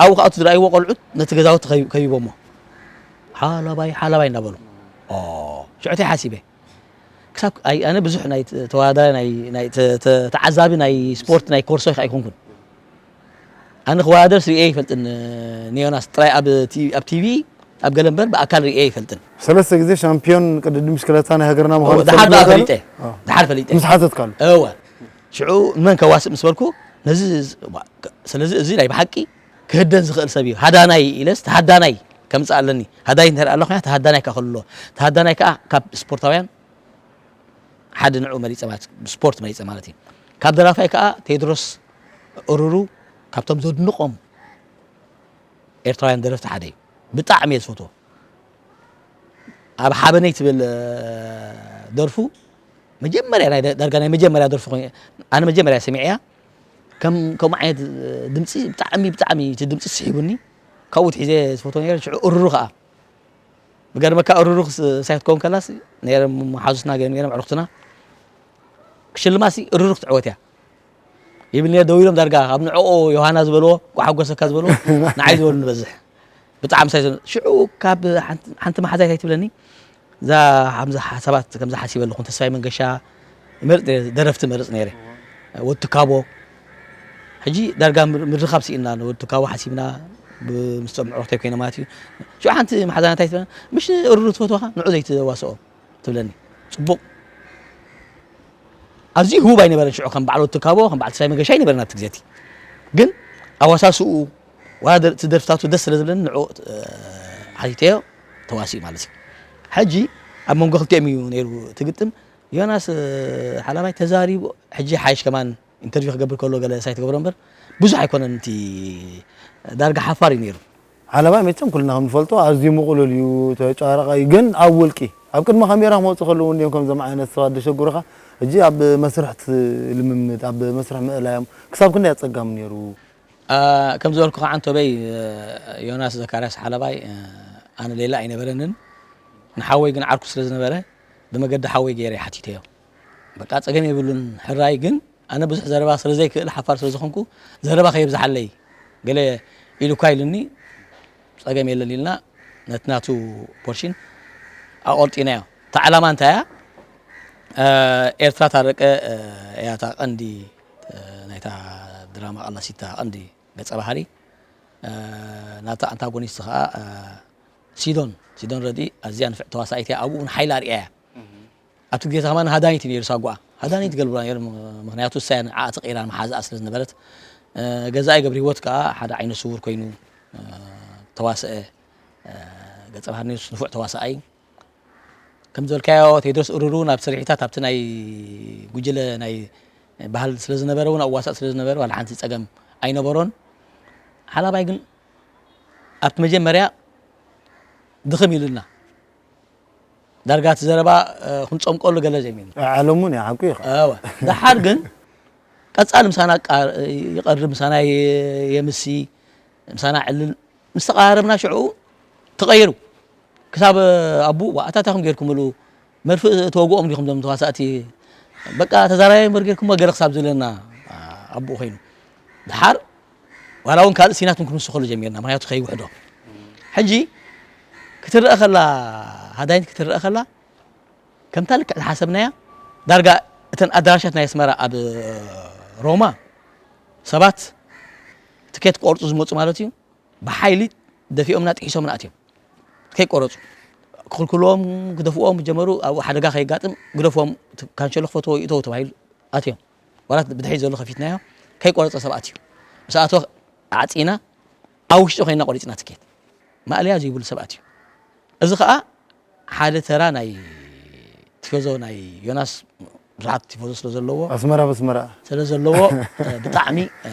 ኣብኡ ከዓ ዝረኣይዎ ቆልዑት ነቲ ገዛውቲ ከቢቦሞ ሓላባይ ሓላባይ እናበሉ ሽዑ እንታይ ሓሲበ ክሳብ ኣነ ብዙሕ ናይ ተወዳዳሪ ናይ ተዓዛቢ ናይ ስፖርት ናይ ኮርሶ ኣይኮንኩን ኣነ ክወዳደር ስሪኤ ይፈልጥን ንዮናስ ጥራይ ኣብ ቲቪ ኣብ ገለ እምበር ብኣካል ሪኤ ይፈልጥን ሰለስተ ግዜ ሻምፒዮን ቅድድም ብሽክለታ ናይ ሃገርና ምዃኑ ድሓር ደኣ ፈሊጠ ድሓር ፈሊጠ ምስ ሓተትካሉ እወ ሽዑ መን ከዋስእ ምስ በልኩ ነዚ ስለዚ እዚ ናይ ብሓቂ ክህደን ዝኽእል ሰብ እዩ ሃዳናይ ኢለስ ተሃዳናይ ከምፅእ ኣለኒ ሃዳይ እንተ ኣሎ ኮይና ተሃዳናይ ከዓ ከሎ ተሃዳናይ ከዓ ካብ ስፖርታውያን ሓደ ንዑ መሪፀ ማለት ስፖርት መሪፀ ማለት እዩ ካብ ደራፋይ ከዓ ቴድሮስ እሩሩ ካብቶም ዘድንቆም ኤርትራውያን ደረፍቲ ሓደ እዩ ብጣዕሚ እየ ዝፈትዎ ኣብ ሓበነይ ትብል ደርፉ መጀመርያ ናይ ዳርጋ ናይ መጀመርያ ደርፉ ኣነ መጀመርያ ሰሚዐያ ከም ከምኡ ዓይነት ድምፂ ብጣዕሚ ብጣዕሚ እቲ ድምፂ ስሒቡኒ ካብኡ ትሒዘ ዝፈትዎ ነረ ሽዑ እሩሩ ከዓ ብገርመካ እሩሩ ሳይ ክትከውን ከላስ ነረ መሓዙትና ገይሮም ነሮም ዕርክትና ክሽልማሲ እሩሩ ክትዕወት እያ ይብል ነረ ደው ኢሎም ዳርጋ ካብ ንዕኦ ዮሃና ዝበልዎ ጓሓጎሰካ ዝበልዎ ንዓይ ዝበሉ ንበዝሕ ብጣዕሚ ሳይ ዘን ሽዑ ካብ ሓንቲ ሓንቲ መሓዛይ እንታይ ትብለኒ፣ እዛ ሓምዛ ሓሳባት ከምዛ ሓሲበ ኣለኹ፣ ተስፋይ መንገሻ ይመርጽ ነይረ፣ ደረፍቲ መርጽ ነይረ። ወዲ ትካቦ፣ ሕጂ ዳርጋ ምር- ምርኻብ ስኢንና፣ ንወዲ ትካቦ ሓሲብና፣ ብ- ምስቶም ምዕሩኽተይ ኮይነ ማለት እዩ። ሽዑ ሓንቲ መሓዛና እንታይ ትብለና፣ ምሽ እሩሩ ትፈትወኻ፣ ንዑ ዘይትዋስኦ ትብለኒ። ጽቡቕ። ኣዝዩ ህቡብ ኣይነበረን ሽዑ፣ ከም በዓል ወዲ ትካቦ፣ ከም በዓል ተስፋይ መንገሻ ኣይነበረን ኣብቲ ግዜ እቲ። ግን ኣዋሳስኡ፣ ዋላ ደር- እቲ ደርፍታቱ ደስ ስለ ዝብለኒ ንዑ፣ እ፣ ሓቲተዮ፣ ተዋሲኡ ማለት እዩ። ሕጂ ኣብ መንጎ ክልቲኦም እዩ ነይሩ እቲ ግጥም። ዮናስ፣ እ፣ ሓላባይ ተዛሪቡ፣ ሕጂ ሓይሽ ከማን ኢንተርቪው ክገብር ከሎ ገለ ሳይ ትገብሮ እምበር፣ ብዙሕ ኣይኮነን እቲ፣ ዳርጋ ሓፋር እዩ ነይሩ። ሓላባይ መቸም ኩልና ከም ንፈልጦ ኣዝዩ ምቕሉል እዩ፣ ተጫረቃ እዩ። ግን ኣብ ውልቂ፣ ኣብ ቅድሚ ካሜራ ክመፁ ከለዉ እንዲዮም ከምዞም ዓይነት ሰባት ደሸጉሩኻ። ሕጂ ኣብ መስርሕ እቲ ልምምድ፣ ኣብ መስርሕ ምእላዮም ክሳብ ክንደይ ኣጸጋሚ ነይሩ? አ፣ ከም ዝበልኩኻ ዓንቶበይ፣ እ፣ ዮናስ ዘካርያስ ሓላባይ፣ እ፣ ኣነ ሌላ ኣይነበረንን። ንሓወይ ግን ዓርኩ ስለ ዝነበረ፣ ብመገዲ ሓወይ ገይረ ሓቲተዮ። በቃ ጸገም የብሉን፣ ሕራይ ግን ኣነ ብዙሕ ዘረባ ስለ ዘይክእል፣ ሓፋር ስለ ዝኾንኩ፣ ዘረባ ከየብዝሓለይ ገለ ኢሉ እኳ ኢሉኒ፣ ጸገም የለን ኢልና ነቲ ናቱ ፖርሽን ኣቆርጢናዮ። እታ ዕላማ እንታይ እያ? እ፣ ኤርትራ ታረቀ፣ እ፣ እያ እታ ቀንዲ፣ እ፣ ናይታ ድራማ ቀላሲታ ቀንዲ ገጸ ባህሪ። እ፣ ናታ ኣንታጎኒስት ኸኣ፣ እ፣ ሲዶን፣ ሲዶን ረዲ ኣዝያ ንፍዕቲ ተዋሳኢት እያ። ኣብኡ እውን ሓይላ ኣርእያ እያ። ኣብቲ ግዜ ከማን ሃዳኒት እዩ ነይሩ ሳጓኣ። ሃዳኒት ገልብራ ነይሩ፣ ምኽንያቱ እሳ እያ ንዓኣ ተቐይራ መሓዛኣ ስለ ዝነበረት። እ፣ ገዛኢ ገብረ ህይወት ከኣ ሓደ ዓይነ ስውር ኮይኑ፣ እ፣ ተዋስአ፣ እ፣ ገጸ ባህሪ ነይሩ፣ ንፉዕ ተዋሳኣይ። ከም ዝበልካዮ ቴድሮስ እሩሩ ናብ ስርሒታት ኣብቲ ናይ ጉጅለ ናይ ባህል ስለ ዝነበረ እውን ኣዋሳእ ስለ ዝነበረ ዋላ ሓንቲ ጸገም ኣይነበሮን። ሓላባይ ግን ኣብቲ መጀመርያ ድኽም ኢሉና። ዳርጋ እቲ ዘረባ፣ እ፣ ክንጸምቀሉ ገለ ዘይሚን። ዓለሙን እያ፣ ሓቁ እዩ። እወ። ደሓር ግን ቀጻሊ ምሳና ቃር-፣ ይቐርብ፣ ምሳና የ-፣ የምሲ፣ ምሳና ዕልል። ምስ ተቐራረብና ሽዑ ተቐይሩ። ክሳብ ኣቡ፣ "ዋ፣ ኣታ እንታይ ከም ጌርኩምሉ? መርፍእ ተወግኦም ዲኹም ዞም ተዋሳእቲ? በቃ ተዛራቢ እምበር ጌርኩሞ ገለ" ክሳብ ዝብለና፣ ኣቡ ኮይኑ። ደሓር ዋላ እውን ካልእ ሲናት እውን ክንውስኸሉ ጀሚርና፣ ምኽንያቱ ከይውሕዶ። ሕጂ ክትረአ ከላ፣ ሃዳይት ክትረአ ከላ፣ ከምታ ልክዕ ዝሓሰብናያ፣ ዳርጋ እተን ኣዳራሻት ናይ ኣስመራ ኣብ ሮማ ሰባት ትኬት ክቆርጹ ዝመጹ ማለት እዩ፣ ብሓይሊ ደፊኦምና ጥሒሶምና ኣትዮም። ከይቆረጹ ክኽልክልዎም፣ ክደፍእዎም ጀመሩ። ኣብኡ ሓደጋ ከየጋጥም ግደፍዎም፣ እቲ ካንሸሎ ክፈትዎ ይእተው ተባሂሉ ኣትዮም። ዋላ ብድሕሪት ዘሎ ከፊትናዮ፣ ከይቆረጸ ሰብ ኣትዩ። ምስ ኣተወ ዓጺና፣ ኣብ ውሽጢ ኮይንና ቆሪጽና ትኬት። ማእለያ ዘይብሉ ሰብ ኣትዩ። እዚ ኸኣ ሓደ ተራ ናይ ቲፎዞ ናይ ዮናስ ብዙሓት ቲፎዞ ስለ ዘለዎ፣ ኣስመራ በስመራ። ስለ ዘለዎ፣ እ፣ ብጣዕሚ፣ እ፣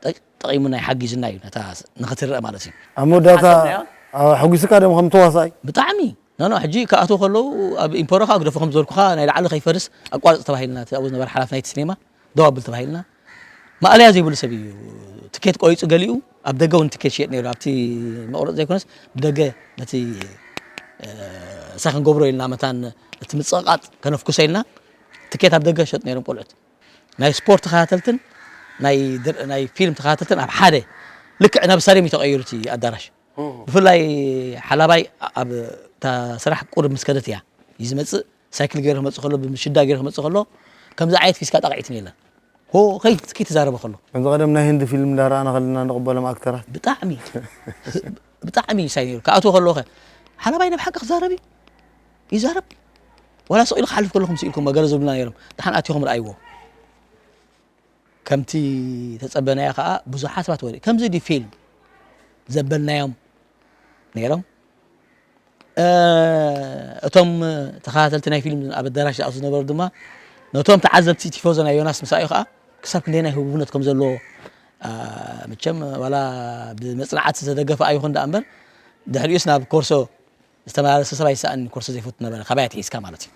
ጠ-፣ ጠቒሙና እዩ፣ ሓጊዙና እዩ፣ ነታ ስ-፣ ንኽትረአ ማለት እዩ። ኣብ መወዳእታ ሓሰብናዮ። ኣ-፣ ሓጒስካ ድዮም ከም ተዋሳኣይ? ብጣዕሚ። ኖ፣ ኖ፣ ሕጂ ክኣትዉ ከለዉ ኣብ ኢምፖሮ ከኣ ግደፎ ከም ዝበልኩኻ ናይ ላዕሊ ከይፈርስ ኣቋርጽ ተባሂልና፣ እቲ ኣብኡ ዝነበረ ሓላፊ ናይቲ ሲኔማ ደው ኣብል ተባሂልና። ማእለያ ዘይብሉ ሰብ እዩ። ትኬት ቆሪጹ ገሊኡ ኣብ ደገ እውን ትኬት ይሸጥ ነይሩ። ኣብቲ መቑረጺ ዘይኮነስ ብደገ ነቲ፣ እ፣ እሳ ክንገብሮ ኢልና መታን እቲ ምጽቕቓጥ ከነፍኩሶ ኢልና ትኬት ኣብ ደገ ይሸጡ ነይሮም ቆልዑት። ናይ ስፖርት ተኸታተልትን ናይ ድር-፣ ናይ ፊልም ተኸታተልትን ኣብ ሓደ ልክዕ ናብ ስታድዮም እዩ ተቐይሩ እቲ ኣዳራሽ። ብፍላይ ሓላባይ ኣብ እታ ስራሕ ቁሩብ ምስ ከደት እያ እዩ ዝመጽእ። ሳይክል ገይሩ ክመጽእ ከሎ፣ ብሽዳ ገይሩ ክመጽእ ከሎ፣ ከምዚ ዓይነት ፊስካ ጣቕዒትን የለን። ሆ፣ ከይ-፣ ከይተዛረበ ከሎ። ከምዚ ቀደም ናይ ህንዲ ፊልም እንዳረኣና ከለና ንቕበሎም ኣክተራት። ብጣዕሚ፣ ብጣዕሚ ይሳይ ነይሩ። ክኣትዎ ከለዎ ከ፣ ሓላባይ ናብ ሓቂ ክዛረብ እዩ። ይዛረብ። ዋላ ስቕ ኢሉ ክሓልፍ ከለኹም ስኢልኩም ገለ ዝብሉና ነይሮም። ደሓን ኣቲኹም ረኣይዎ። ከምቲ ተጸበናዮ ከኣ ብዙሓት ሰባት ወሪ-፣ ከምዚ ድዩ ፊልም ዘበልናዮም ነይሮም። እ፣ እቶም ተኸታተልቲ ናይ ፊልም ኣብ ኣዳራሽ ዝኣትዉ ዝነበሩ ድማ ነቶም ተዓዘብቲ ቲፎዞ ናይ ዮናስ ምሳዩ ከኣ ክሳብ ክንደየናይ ህቡብነት ከም ዘለዎ፣ እ፣ መቸም ዋላ ብመጽናዕቲ ዝተደገፈ ኣይኹን ደኣ እምበር ድሕሪኡስ ናብ ኮርሶ ዝተመላለሰ ሰብ ኣይሰኣን፣ ኮርሶ ዘይፈቱ ነበረ፣ ካባይ ኣትሒዝካ ማለት እዩ።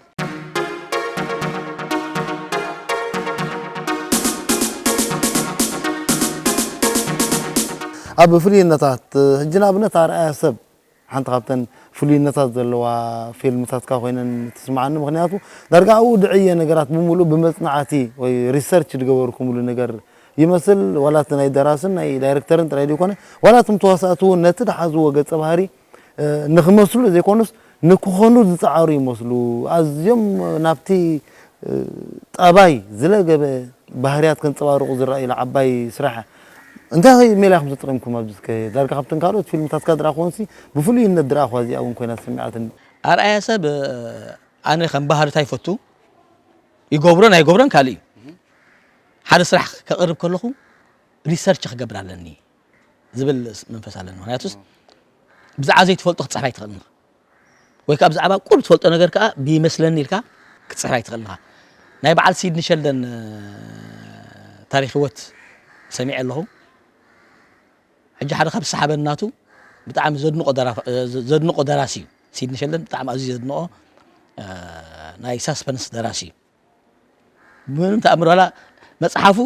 ኣብ ፍሉይነታት፣ ሕጂ ንኣብነት ኣርኣያ ሰብ ሓንቲ ካብተን ፍሉይነታት ዘለዋ ፊልምታትካ ኮይነን ትስምዓኒ። ምኽንያቱ ዳርጋ ኣብኡ ድዕየ ነገራት ብምሉኡ ብመጽናዕቲ ወይ ሪሰርች ዝገበርኩምሉ ነገር ይመስል። ዋላ እቲ ናይ ደራስን ናይ ዳይሬክተርን ጥራይ ዘይኮነ፣ ዋላ እቶም ተዋሳእቲ እውን ነቲ ዝሓዝዎ ገጸ ባህሪ፣ እ፣ ንኽመስሉ ዘይኮኑስ ንክኾኑ ዝጸዓሩ ይመስሉ። ኣዝዮም ናብቲ፣ እ፣ ጠባይ ዝለገበ ባህርያት ከንጸባርቑ ዝረኣዩላ ዓባይ ስራሕ። እንታይ ሜላ ኢኹም ተጠቒምኩም ኣብዚ? እስከ ዳርጋ ካብተን ካልኦት ፊልምታትካ ዝረኣኹወንሲ ብፍሉይነት ዝረኣኹዋ እዚኣ እውን ኮይና ተሰሚዓትኒ። ኣርኣያ ሰብ፣ እ፣ ኣነ ከም ባህርታ ይፈቱ፣ ይገብሮን ኣይገብሮን ካልእ እዩ። ሓደ ስራሕ ከቕርብ ከለኹ ሪሰርች ክገብር ኣለኒ ዝብል መንፈስ ኣለኒ። ምኽንያቱስ ብዛዕባ ዘይትፈልጦ ክትጽሕፍ ኣይትኽእልን ኢኻ። ወይ ከኣ ብዛዕባ ቁሩብ ትፈልጦ ነገር ከኣ ብይመስለኒ ኢልካ ክትጽሕፍ ኣይትኽእልን ኢኻ። ናይ በዓል ሲድኒ ሸልደን፣ እ፣ ታሪኽ ህይወት ሰሚዐ ኣለኹ። ሕጂ ሓደ ካብ ዝሰሓበኒ ናቱ ብጣዕሚ ዘድንቆ ደራ-፣ እ፣ ዘድንቆ ደራሲ እዩ። ሲድኒ ሸልደን ብጣዕሚ ኣዝዩ ዘድንቆ፣ እ፣ ናይ ሳስፐንስ ደራሲ እዩ። ብምንም ተኣምር ዋላ መጽሓፉ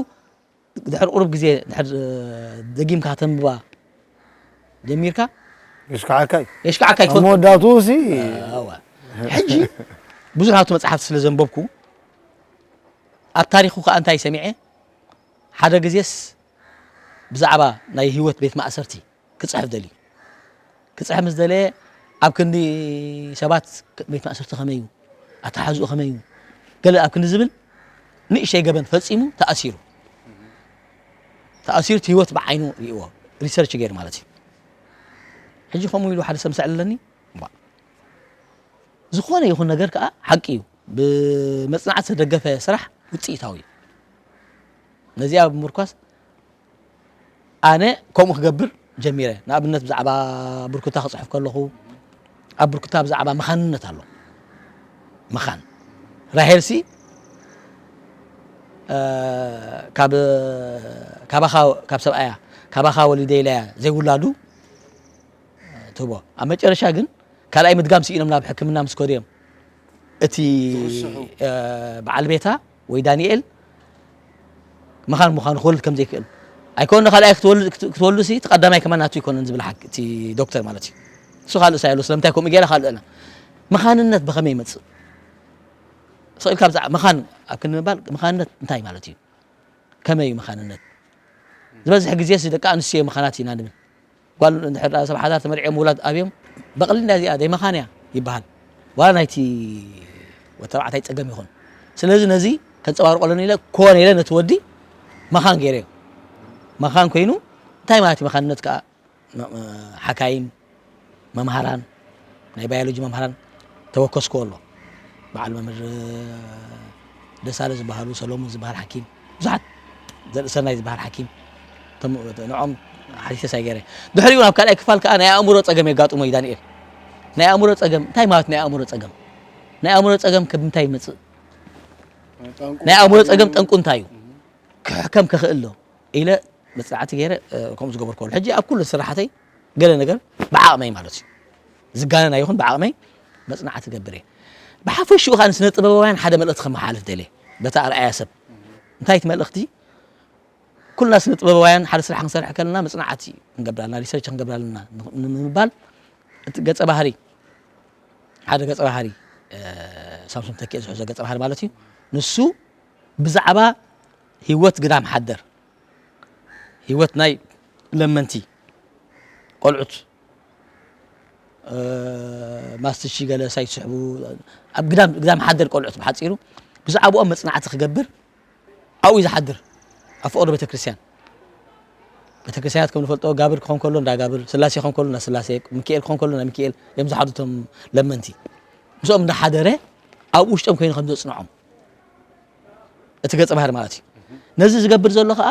ድሕሪ ቁሩብ ግዜ ድሕሪ፣ እ፣ ደጊምካ ከተንብባ ጀሚርካ የሽካዓካ እዩ። የሽካዓካ እዩ ኣብ ትፈልጦ። መወዳእትኡ ሲ ኣዋ። ሕጂ ብዙሕ ናቱ መጽሓፍቲ ስለ ዘንበብኩ ኣብ ታሪኹ ከኣ እንታይ ሰሚዐ፣ ሓደ ግዜስ ብዛዕባ ናይ ህይወት ቤት ማእሰርቲ ክጽሕፍ ደልዩ። ክጽሕፍ ምስ ደለየ ኣብ ክንዲ ሰባት ቤት ማእሰርቲ ከመይ እዩ፣ ኣተሓሕዝኡ ከመይ እዩ፣ ገለ ኣብ ክንዲ ዝብል ንእሽተይ ገበን ፈጺሙ ተኣሲሩ። ተኣሲሩ እቲ ህይወት ብዓይኑ ርእይዎ፣ ሪሰርች ገይሩ ማለት እዩ። ሕጂ ከምኡ ኢሉ ሓደ ሰብ ምስ ኣዕለለኒ፣ እምባ። ዝኾነ ይኹን ነገር ከኣ ሓቂ እዩ። ብመጽናዕቲ ዝተደገፈ ስራሕ ውጽኢታዊ እዩ። ነዚኣ ብምርኳስ ኣነ ከምኡ ክገብር ጀሚረ። ንኣብነት ብዛዕባ ብርኩታ ክጽሕፍ ከለኹ፣ ኣብ ብርኩታ ብዛዕባ መኻንነት ኣሎ። መኻን። ራሄልሲ፣ እ፣ ካብ፣ ካባኻ፣ ካብ ሰብኣያ፣ ካባኻ ወሊደ ኢላያ ዘይውላዱ ትህቦ። ኣብ መጨረሻ ግን ካልኣይ ምድጋም ስኢኖም ናብ ሕክምና ምስ ከዱ እዮም። እቲ፣ ዝርስሑ። እ፣ በዓል ቤታ ወይ ዳንኤል መኻን ምዃኑ ክወልድ ከም ዘይክእል። ኣይኮነ ካልኣይ ክትወልድ፣ ክት-፣ ክትወልዱ ሲ እቲ ቀዳማይ ከማን ናቱ ኣይኮነን ዝብል ሓቂ፣ እቲ ዶክተር ማለት እዩ። እሱ ካልእ ሳይ ኣሎ፣ ስለምንታይ ከምኡ ገይራ ካልእ ኣላ። መኻንነት ብኸመይ ይመጽእ? ስቕ ኢልካ ብዛዕባ መኻን ኣብ ክንዲ ምባል፣ መኻንነት እንታይ ማለት እዩ? ከመይ እዩ መኻንነት? ዝበዝሕ ግዜስ ደቂ ኣንስትዮ መኻናት ኢና ንብል። ጓል እንድሕር ደኣ ሰብ ሓዳር ተመርዕዮም ውላድ ኣብዮም፣ በቕሊ እንዳ እዚኣ ደይ መኻን እያ ይበሃል። ዋላ ናይቲ ወዲ ተባዕታይ ጸገም ይኹን። ስለዚ ነዚ ከንጸባርቆ ኣለኒ ኢለ፣ ኮነ ኢለ ነቲ ወዲ መኻን ገይረዮ። መኻን ኮይኑ፣ እንታይ ማለት እዩ መኻንነት ከኣ? መ-፣ መ-፣ ሓካይም፣ መምሃራን፣ ናይ ባዮሎጂ መምሃራን ተወከስኩዎ ኣሎ። በዓል መምህር ደሳለ ዝበሃሉ፣ ሰሎሙን ዝበሃል ሓኪም፣ ብዙሓት፣ ዘርእሰናይ ዝበሃል ሓኪም፣ እቶም፣ ንዖም ሓቲተ ሳይ ገይረ። ድሕሪኡ ናብ ካልኣይ ክፋል ከኣ ናይ ኣእምሮ ጸገም የጋጥሞ እዩ ዳንኤል። ናይ ኣእምሮ ጸገም፣ እንታይ ማለት ናይ ኣእምሮ ጸገም? ናይ ኣእምሮ ጸገም ካብ ምንታይ ይመጽእ? ጠንቁ ናይ ኣእምሮ እንታይ ጸገም እዩ? ጠንቁ እንታይ እዩ? ክሕከም ክኽእል ዶ? ኢለ መጽናዕቲ ገይረ፣ እ፣ ከምኡ ዝገበርኩ ኣሎ። ሕጂ ኣብ ኩሉ ስራሓተይ ገለ ነገር ብዓቕመይ ማለት እዩ። ዝጋነን ኣይኹን ብዓቕመይ መጽናዕቲ ገብር እየ። ብሓፈሽኡ ከኣ ንስነ ጥበባውያን ሓደ መልእኽቲ ከመሓላልፍ ደልየ። በታ ኣርኣያ ሰብ። እንታይ እቲ መልእኽቲ? ኩልና ስነ ጥበባውያን ሓደ ስራሕ ክንሰርሕ ከለና መጽናዕቲ ክንገብር ኣለና፣ ሪሰርች ክንገብር ኣለና ን-፣ ንምባል እቲ ገጸ ባህሪ፣ ሓደ ገጸ ባህሪ፣ እ፣ ሳምሶም ተኪኤ ዝሕዞ ገጸ ባህሪ ማለት እዩ። ንሱ ብዛዕባ ህይወት ግዳም ሓደር፣ ህይወት ናይ ለመንቲ ቆልዑት፣ እ፣ ማስትሺ ገለ ሳይስሕቡ፣ ኣብ ግዳም፣ ግዳም ሓደር ቆልዑት ብሓጺሩ ብዛዕባኦም መጽናዕቲ ክገብር ኣብኡ እዩ ዝሓድር፣ ኣብ ፍቕሪ ቤተክርስትያን። ቤተክርስትያናት ከም ንፈልጦ ጋብር ክኾን ከሎ እንዳ ጋብር፣ ስላሴ ክኾን ከሎ እንዳ ስላሴ፣ ሚካኤል ክኾን ከሎ እንዳ ሚካኤል እዮም ዝሓድሩ እቶም ለመንቲ። ምስኦም እንዳሓደረ ኣብ ውሽጦም ኮይኑ ከም ዘጽንዖም እቲ ገጸ ባህሪ ማለት እዩ። ነዚ ዝገብር ዘሎ ከኣ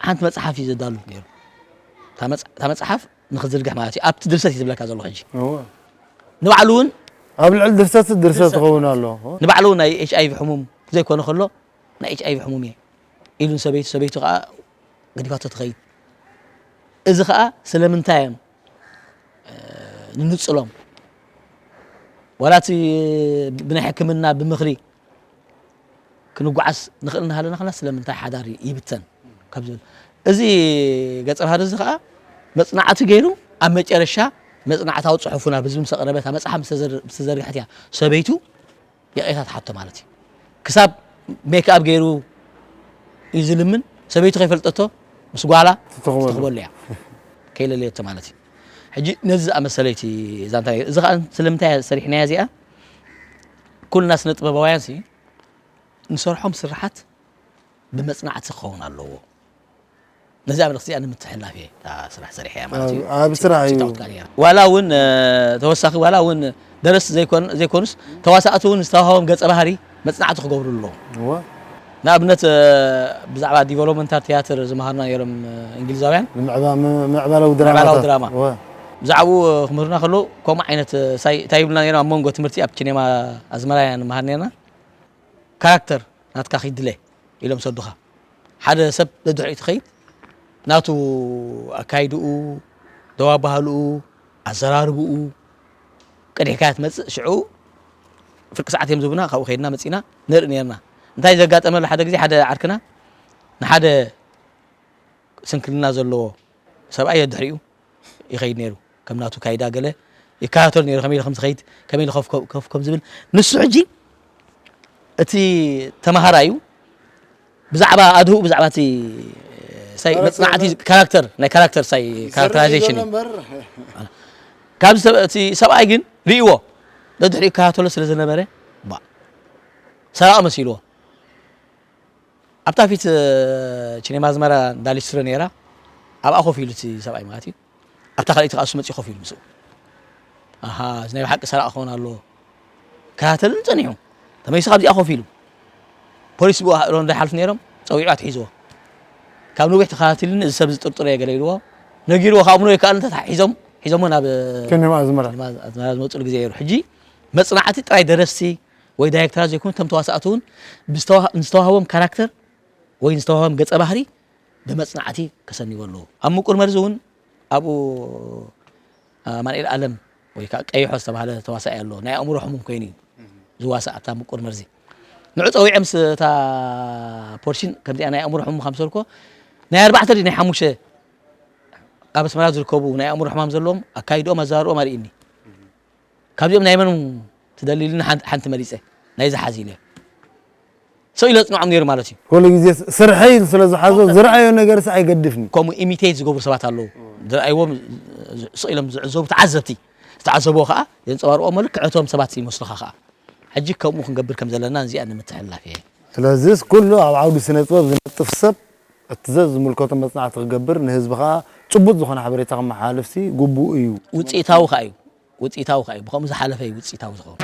ሓንቲ መጽሓፍ እዩ ዘዳሉ ነይሩ። እታ መጽ-፣ እታ መጽሓፍ ንኽዝርግሕ ማለት እዩ። ኣብቲ ድርሰት እዩ ዝብለካ ዘሎ ሕጂ። እወ። ንባዕሉ እውን ኣብ ልዕሊ ድርሰት ድርሰት ድርሰት። ክኸውን ኣሎ። ንባዕሉ እውን ናይ ኤች ኣይ ቪ ሕሙም ዘይኮነ ከሎ ናይ ኤች ኣይ ቪ ሕሙም እየ ኢሉ ንሰበይቱ፣ ሰበይቱ ከኣ ገዲፋቶ ትኸይድ። እዚ ከኣ ስለምንታይ እዮም፣ እ፣ ንንጽሎም? ዋላ እቲ ብናይ ሕክምና ብምኽሪ ክንጓዓዝ ንኽእል እናሃለና ከና ስለምንታይ ሓዳር ይብተን ካብ ዝብል። እዚ ገጸ ባህሪ እዚ ከኣ መጽናዕቲ ገይሩ ኣብ መጨረሻ መጽናዕታዊ ጽሑፉ ናብ ህዝቢ ምስ ኣቕረበ፣ እታ መጽሓፍ ምስ ተዘር-፣ ምስ ተዘርግሐት እያ ሰበይቱ ይቕሬታ ትሓቶ ማለት እዩ። ክሳብ ሜክኣፕ ገይሩ እዩ ዝልምን፣ ሰበይቱ ከይፈልጠቶ ምስ ጓላ ትትኽበሉ። ትኽበሉ እያ። ከይለለየቶ ማለት እዩ። ሕጂ ነዚ ዝኣመሰለ እቲ ዛንታ ነይሩ። እዚ ከዓ ስለምንታይ እያ ሰሪሕናያ እዚኣ? ኩልና ስነ ጥበባውያን ሲ ንሰርሖም ስራሓት ብመጽናዕቲ ክኸውን ኣለዎ። ነዚኣ መልእኽቲ እዚኣ ንምትሕልላፍ እየ እታ ስራሕ ሰሪሐያ ማለት እዩ። ኣብ ስራሕ እዩ። ጭውጭውታ ነይራ። ዋላ እውን እ፣ ተወሳኺ ዋላ እውን ደረስቲ ዘይኮን ዘይኮኑስ ተዋሳእቲ እውን ዝተዋህቦም ገጸ ባህሪ መጽናዕቲ ክገብሩ ኣለዎም። እወ። ንኣብነት እ፣ ብዛዕባ ዲቨሎፕመንታል ቲያትር ዝመሃሩና ነይሮም እ፣ እንግሊዛውያን ንምዕባ- ም- ምዕባላዊ ምዕባላዊ ድራማታት ድራማ። እወ። ብዛዕባኡ ክምህሩና ከለዉ ከምኡ ዓይነት እ፣ ሳይ እንታይ ይብሉና ነይሮም ኣብ መንጎ ትምህርቲ ኣብ ቺኔማ ኣዝመራያ ንመሃር ነርና። ካራክተር ናትካ ክይድለ ኢሎም ሰዱኻ። ሓደ ሰብ ደድሕሪኡ ትኸይድ ናቱ ኣካይድኡ፣ ደዋ ባህልኡ፣ ኣዘራርብኡ ቀዲሕካያ ትመጽእ። ሽዑ ፍርቂ ሰዓት እዮም ዝብና ካብኡ ከይድና መጺና ንርኢ ነርና። እንታይ ዘጋጠመሉ ሓደ ግዜ ሓደ ዓርክና ንሓደ ስንክልና ዘለዎ ሰብኣይ ደድሕሪኡ ይኸይድ ነይሩ። ከም ናቱ ካይዳ ገለ ይከታተል ነይሩ። ከመይ ኢሉ ከም ዝኸይድ ከመይ ኢሉ ከፍ ከፍ ከም ዝብል ንሱ ሕጂ እቲ ተማሃራዩ ብዛዕባ ኣድህኡ ብዛዕባ እቲ ሳይ መጽናዕቲ ካራክተር ናይ ካራክተር ሳይ ካራክተራይዜሽን እዩ። ካብዚ ሰብ- እቲ ሰብኣይ ግን ርእዎ ደድሕሪኡ ይከታተሎ ስለ ዝነበረ ባ ሰራቂ መሲልዎ ኣብታ ፊት ቺኔማ ኣዝመራ እንዳ ሊስትሮ ነይራ ኣብኣ ኮፍ ኢሉ እቲ ሰብኣይ ማለት እዩ። ኣብታ ካልኣይቲ ከዓ እሱ መፅኡ ኮፍ ኢሉ ምስኡ ኣሃ እዚ ናይ ብሓቂ ሰራቂ ክኸውን ኣለዎ ከታተልን ፀኒሑ ተመይሱ ካብዚኣ ኮፍ ኢሉ ፖሊስ ብኡ ሮንዳ ይሓልፉ ነይሮም ፀዊዑ ኣትሒዝዎ ካብ ነዊሕ ተኸታቲልኒ እዚ ሰብ ዝጥርጥሮ እየ ገለ ኢልዎ ነጊርዎ ካብ ምኖ ይከኣል እንተ ሒዞም ሒዞሞ ናብ ቺኔማ ኣዝመራ ኣዝመራ ዝመፅሉ ግዜ ነይሩ ሕጂ መፅናዕቲ ጥራይ ደረስቲ ወይ ዳይሬክተራት ዘይኮኑ እቶም ተዋሳእቲ እውን ብዝተዋ- ንዝተዋህቦም ካራክተር ወይ ንዝተዋህቦም ገፀ ባህሪ ብመፅናዕቲ ከሰንይዎ ኣለዎ። ኣብ ምቁር መርዚ እውን ኣብኡ ኣማንኤል ኣለም ወይ ከዓ ቀይሖ ዝተባህለ ተዋሳኢ ኣሎ ናይ ኣእምሮ ሕሙም ኮይኑ እዩ ዝዋሳእ ኣብታ ምቁር መርዚ ንዑ ፀዊዐ ምስ እታ ፖርሽን ከምዚኣ ናይ ኣእምሮ ሕሙም ካብ ሰልኮ ናይ ኣርባዕተ ድዩ ናይ ሓሙሽተ ኣብ ኣስመራ ዝርከቡ ናይ ኣእምሮ ሕማም ዘለዎም ኣካይድኦም ኣዘራርኦም ኣርእኒ ካብዚኦም ናይ መን ትደሊ ኢሉኒ ሓንቲ መሪፀ ናይዚ ሓዚ ኢለ ሰው ኢለ ፅንዖም ነይሩ ማለት እዩ ኩሉ ግዜ ስርሐይ ስለ ዝሓዞ ዝረኣዮ ነገር ስ ኣይገድፍኒ ከምኡ ኢሚቴት ዝገብሩ ሰባት ኣለዉ ዝረኣይዎም ስቕ ኢሎም ዝዕዘቡ ተዓዘብቲ ዝተዓዘብዎ ከዓ የንፀባርቆ መልክዕ እቶም ሰባት ይመስሉኻ ከዓ ሕጂ ከምኡ ክንገብር ከም ዘለና እዚኣ ንምትሕልላፍ እየ ስለዚስ ኩሉ ኣብ ዓውዲ ስነ ጥበብ ዝነጥፍ ሰብ እቲ ዘዝምልከቶ መፅናዕቲ ክገብር ንህዝቢ ከዓ ፅቡቅ ዝኾነ ሓበሬታ ክመሓላልፍ ሲ ግቡእ እዩ ውፅኢታዊ ከዓ እዩ ውፅኢታዊ ከዓ እዩ ብከምኡ ዝሓለፈ እዩ ውፅኢታዊ ዝኸውን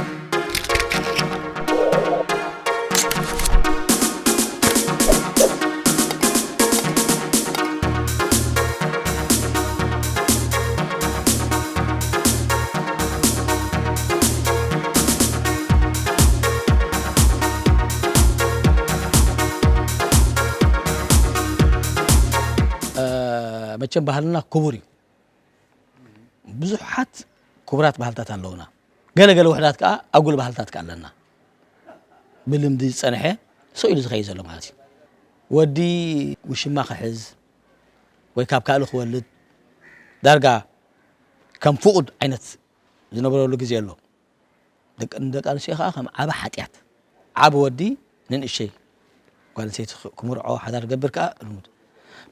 መቸም ባህልና ክቡር እዩ ብዙሓት ክቡራት ባህልታት ኣለውና ገለገለ ውሕዳት ከዓ ኣጉል ባህልታት ከዓ ኣለና ብልምዲ ዝፀንሐ ሰው ኢሉ ዝኸይ ዘሎ ማለት እዩ ወዲ ውሽማ ክሕዝ ወይ ካብ ካልእ ክወልድ ዳርጋ ከም ፍቑድ ዓይነት ዝነበረሉ ግዜ ኣሎ ደቂ ኣንስትዮ ከዓ ከም ዓቢ ሓጢኣት ዓቢ ወዲ ንንእሸይ ጓል ኣንስተይቲ ክምርዖ ሓዳር ገብር ከዓ ልሙድ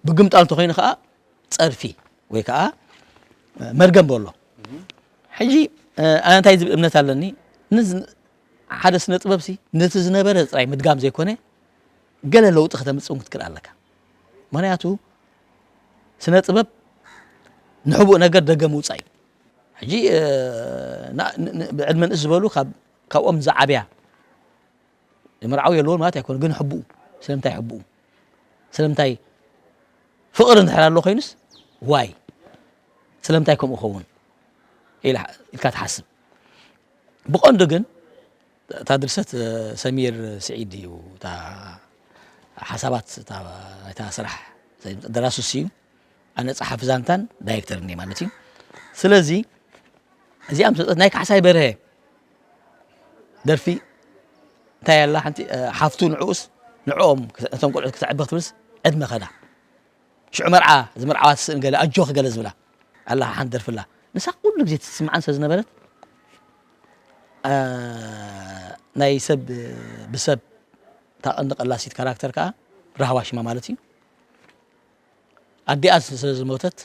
ብግምጣል እንተኮይኑ ከዓ ፀርፊ ወይ ከዓ መርገም በሎ ሕጂ ኣነ እንታይ ዝብል እምነት ኣለኒ ሓደ ስነ ጥበብ ሲ ነቲ ዝነበረ ጥራይ ምድጋም ዘይኮነ ገለ ለውጢ ከተምፅእ ክትክእል ኣለካ ምክንያቱ ስነ ጥበብ ንሕቡእ ነገር ደገ ምውፃእ እዩ ሕጂ ብዕድመ ንእስ ዝበሉ ካብኦም ዝዓብያ ይምርዓው የለውን ማለት ኣይኮነ ግን ሕቡኡ ስለምንታይ ሕቡኡ ስለምንታይ ፍቕሪ እንድሕር ኣሎ ኮይኑስ ዋይ ስለምንታይ ከምኡ ኸውን ኢልካ ትሓስብ ብቐንዱ ግን እታ ድርሰት ሰሚር ስዒድ እዩ እታ ሓሳባት ናይታ ስራሕ ደራሱስ እዩ ኣነ ጸሓፊ ዛንታን ዳይሬክተር እኒ ማለት እዩ ስለዚ እዚኣ ምስ መፀት ናይ ካሕሳይ በርሀ ደርፊ እንታይ ኣላ ሓንቲ ሓፍቱ ንዕኡስ ንዕኦም እቶም ቆልዑት ክተዕቢ ክትብልስ ዕድመ ከዳ ሽዑ መርዓ ዝምርዓዋ ትስእን ገለ ኣጆኺ ገለ ዝብላ ኣላ ሓንቲ ደርፊ ኣላ ንሳ ኩሉ ግዜ ትስምዓን ስለ ዝነበረት ናይ ሰብ ብሰብ እታ ቀንዲ ቀላሲት ካራክተር ከዓ ራህዋ ሽማ ማለት እዩ ኣዲኣ ስለ ዝሞተት፣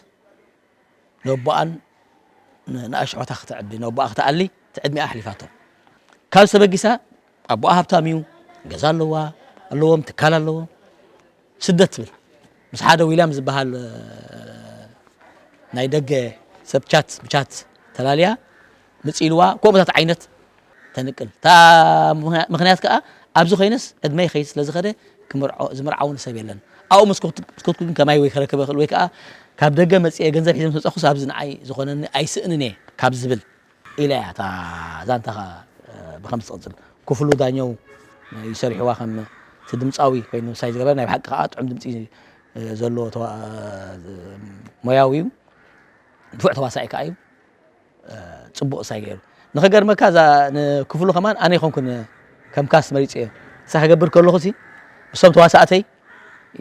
ነቦኣን ንኣሽሖታ ክተዕቢ፣ ነቦኣ ክተኣሊ፣ እቲ ዕድሚኣ ኣሕሊፋቶ። ካብ ዝተበጊሳ፣ ኣቦኣ ሃብታም እዩ፣ ገዛ ኣለዋ፣ ኣለዎም፣ ትካል ኣለዎም። ስደት ትብል። ምስ ሓደ ዊልያም ዝበሃል፣ እ፣ ናይ ደገ ሰብ ቻት፣ ብቻት ተላልያ፣ ምጽእ ኢልዋ፣ ከምኡታት ዓይነት ተንቅል። እታ ምኽንያ-፣ ምኽንያት ከኣ፣ ኣብዚ ኮይነስ ዕድመይ ይኸይድ ስለ ዝኸደ፣ ክምርዖ-፣ ዝምርዓውን ሰብ የለን። ኣብኡ ምስ ኮት-፣ ምስ ኮትኩ ግን ከማይ ወይ ክረክበ ይኽእል፣ ወይ ከኣ ካብ ደገ መጽየ ገንዘብ ሒዘ ምስ መጻኹስ ኣብዚ ንዓይ ዝኾነኒ ኣይስእንን እየ ካብ ዝብል ኢላ እያ እታ ዛንታ ከኣ፣ እ፣ ብኸምዚ ትቕጽል። ክፍሉ ዳኘው እዩ ሰሪሕዋ ከም እቲ ድምጻዊ ኮይኑ ምሳይ ዝገበረ። ናይ ብሓቂ ከኣ ጥዑም ድምጺ፣ እ፣ ዘለዎ ተዋ-፣ እ፣ ሞያዊ እዩ። ንፉዕ ተዋሳኢ ከኣ እዩ። እ፣ ጽቡቕ እሳይ ገይሩ። ንኸገርመካ እዛ ንክፍሉ ከማን ኣነ ኣይኮንኩን ከም ካስት መሪጸዮ። እሳ ክገብር ከለኹ ሲ ምስቶም ተዋሳእተይ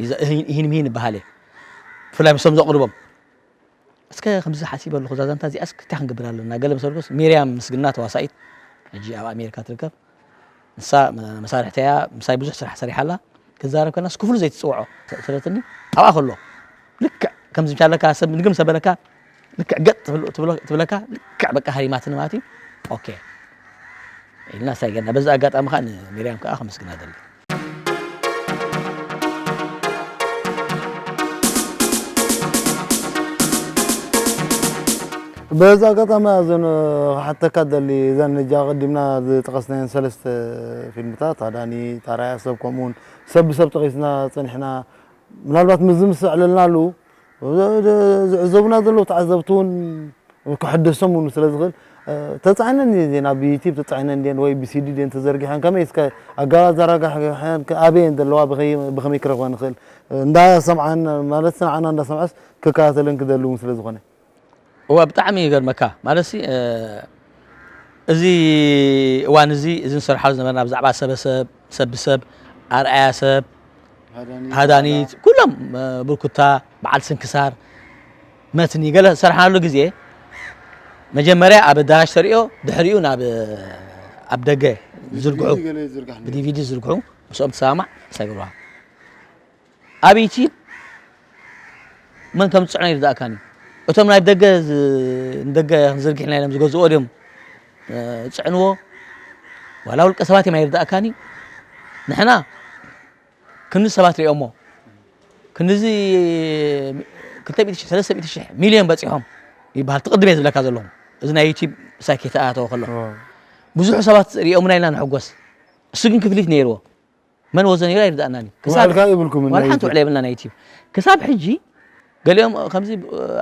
ይዘ-፣ እሂን፣ እሂን ምሂን ይበሃል እየ። ብፍላይ ምስቶም ዘቕርቦም። እስከ ከምዚ ሓሲበ ኣለኹ፣ እዛ ዛንታ እዚኣስ እንታይ ክንገብር ኣለና? ገለ ምስ በልኩስ፣ ሚርያም ምስግና ተዋሳኢት፣ ሕጂ ኣብ ኣሜሪካ ትርከብ። ንሳ መ-፣ መሳርሕተይ እያ፣ ምሳይ ብዙሕ ስራሕ ሰሪሓ ኣላ። ክዛረብ ከለናስ ክፍሉ ዘይትጽውዖ ትብለትኒ። ኣብኣ ከሎ ልክዕ ከምዚ ምቻለካ ሰብ ንግም ሰበለካ ልክዕ ገጥ ትብል-፣ ትብሎ-፣ ትብለካ፣ ልክዕ በቃ ሃሪማትኒ ማለት እዩ። ኦኬ ኢልና ሳይገና። በዚ ኣጋጣሚ ከኣ ንሚርያም ከኣ ከመስግና እደሊ። በዚ ኣጋጣሚ እዘን ክሓተካ ደሊ፣ እዘን እጃ ቀዲምና ዝጠቐስናየን ሰለስተ ፊልምታት፣ ሃዳኒት፣ ኣርኣያ ሰብ፣ ከምኡውን ሰብ ብሰብ ጠቒስና ጸኒሕና፣ ምናልባት ምስዚ ምስ ዘዕለልናሉ፣ ዝዕዘቡና ዘለዉ ተዓዘብቲ እውን ክሕደሶም እውን ስለ ዝኽእል፣ እ፣ ተጻዒነን እየን፣ ኣብ ዩቲብ ተጻዒነን ድየን ወይ ብሲዲ ድየን ተዘርጊሐን፣ ከመይ እስከ ኣገባብ ኣዘራርግሐን፣ ከ-፣ ኣበይ እየን ዘለዋ፣ ብኸይ-፣ ብኸመይ ክረኽበን ንኽእል? እንዳሰምዓን፣ ማለት ንዓና እንዳሰምዐስ ክከታተለን ክደሊ እውን ስለ ዝኾነ። እወ፣ ብጣዕሚ ይገርመካ። ማለትሲ፣ እ፣ እዚ እዋን እዚ፣ እዚ ንሰርሓሉ ዝነበርና ብዛዕባ ሰበሰብ፣ ሰብ ብሰብ፣ ኣርኣያ ሰብ፣ ሃዳኒት፣ ሃዳኒት፣ ኩሎም፣ እ፣ ብርኩታ፣ በዓል ስንክሳር፣ መትኒ፣ ገለ ዝሰርሓሉ ግዜ፣ መጀመርያ ኣብ ኣዳራሽ ተርእዮ፣ ድሕሪኡ ናብ፣ ኣብ ደገ ዝርግሑ፣ ብዲቪዲ ገለ ይዝርጋሕ ነይሩ። ብዲቪዲ ዝርግሑ፣ ምስኦም ትሰማማዕ፣ እንታይ ይገብሩኻ? ኣብ ዩቲብ መን ከም ዝጽዕኖ ኣይርድኣካን እዩ። እቶም ናይ ደገ ዝ-፣ ንደገ ክንዝርግሕ ኢና ኢሎም ዝገዝእዎ ድዮም፣ እ፣ ዝጽዕንዎ? ዋላ ውልቀ ሰባት እዮም ኣይርድኣካን እዩ። ንሕና ክንዲ ሰባት ሪኦሞ፣ ክንድዚ ክልተ ሚእቲ ሽሕ፣ ሰለስተ ሚእቲ ሽሕ፣ ሚልዮን በጺሖም ይበሃል። ትቕድም እየ ዝብለካ ዘለኹ። እዚ ናይ ዩቲብ ሳይት ከይተኣታተወ ከሎ። ኦ። ብዙሕ ሰባት ሪኦምና ኢልና ንሕጎስ። እሱ ግን ክፍሊት ነይርዎ። መን ወዘ ነይሩ ኣይርድኣናን እዩ። ክሳብ ውዕልካ የብልኩምን ዋላ ናይ ሓንቲ ዩቲብ። ውዕል የብልና ናይ ዩቲብ። ክሳብ ሕጂ ገሊኦም ከምዚ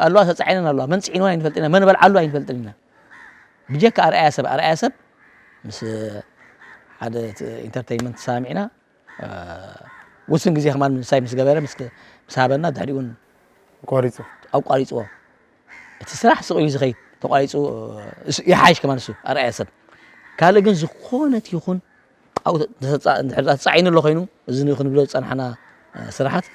ኣለዋ ተጻዒነን ኣለዋ። መን ጽዒንወን ኣይንፈልጥን ኢና። መን በልዓሉ ኣይንፈልጥን ኢና። ብጀካ ኣርኣያ ሰብ፣ ኣርኣያ ሰብ ምስ ሓደ ት-፣ ኢንተርተይንመንት ተሰማሚዕና፣ እ፣ ውስን ግዜ ከማን ምሳይ ምስ ገበረ፣ ምስ፣ ምስ ሃበና፣ ድሕሪኡ እውን ኣቋሪጹ። ኣቋሪጽዎ። እቲ ስራሕ ስቕ ኢሉ ዝኸይድ ተቋሪጹ፣ እሱ ይሓይሽ ከማን እሱ ኣርኣያ ሰብ። ካልእ ግን ዝኾነት ይኹን ኣብኡ ተጻ-፣ እንድሕር ተጻዒኑ ኣሎ ኮይኑ፣ እዚ ንኽንብሎ ዝጸናሕና፣ እ፣ ስራሓት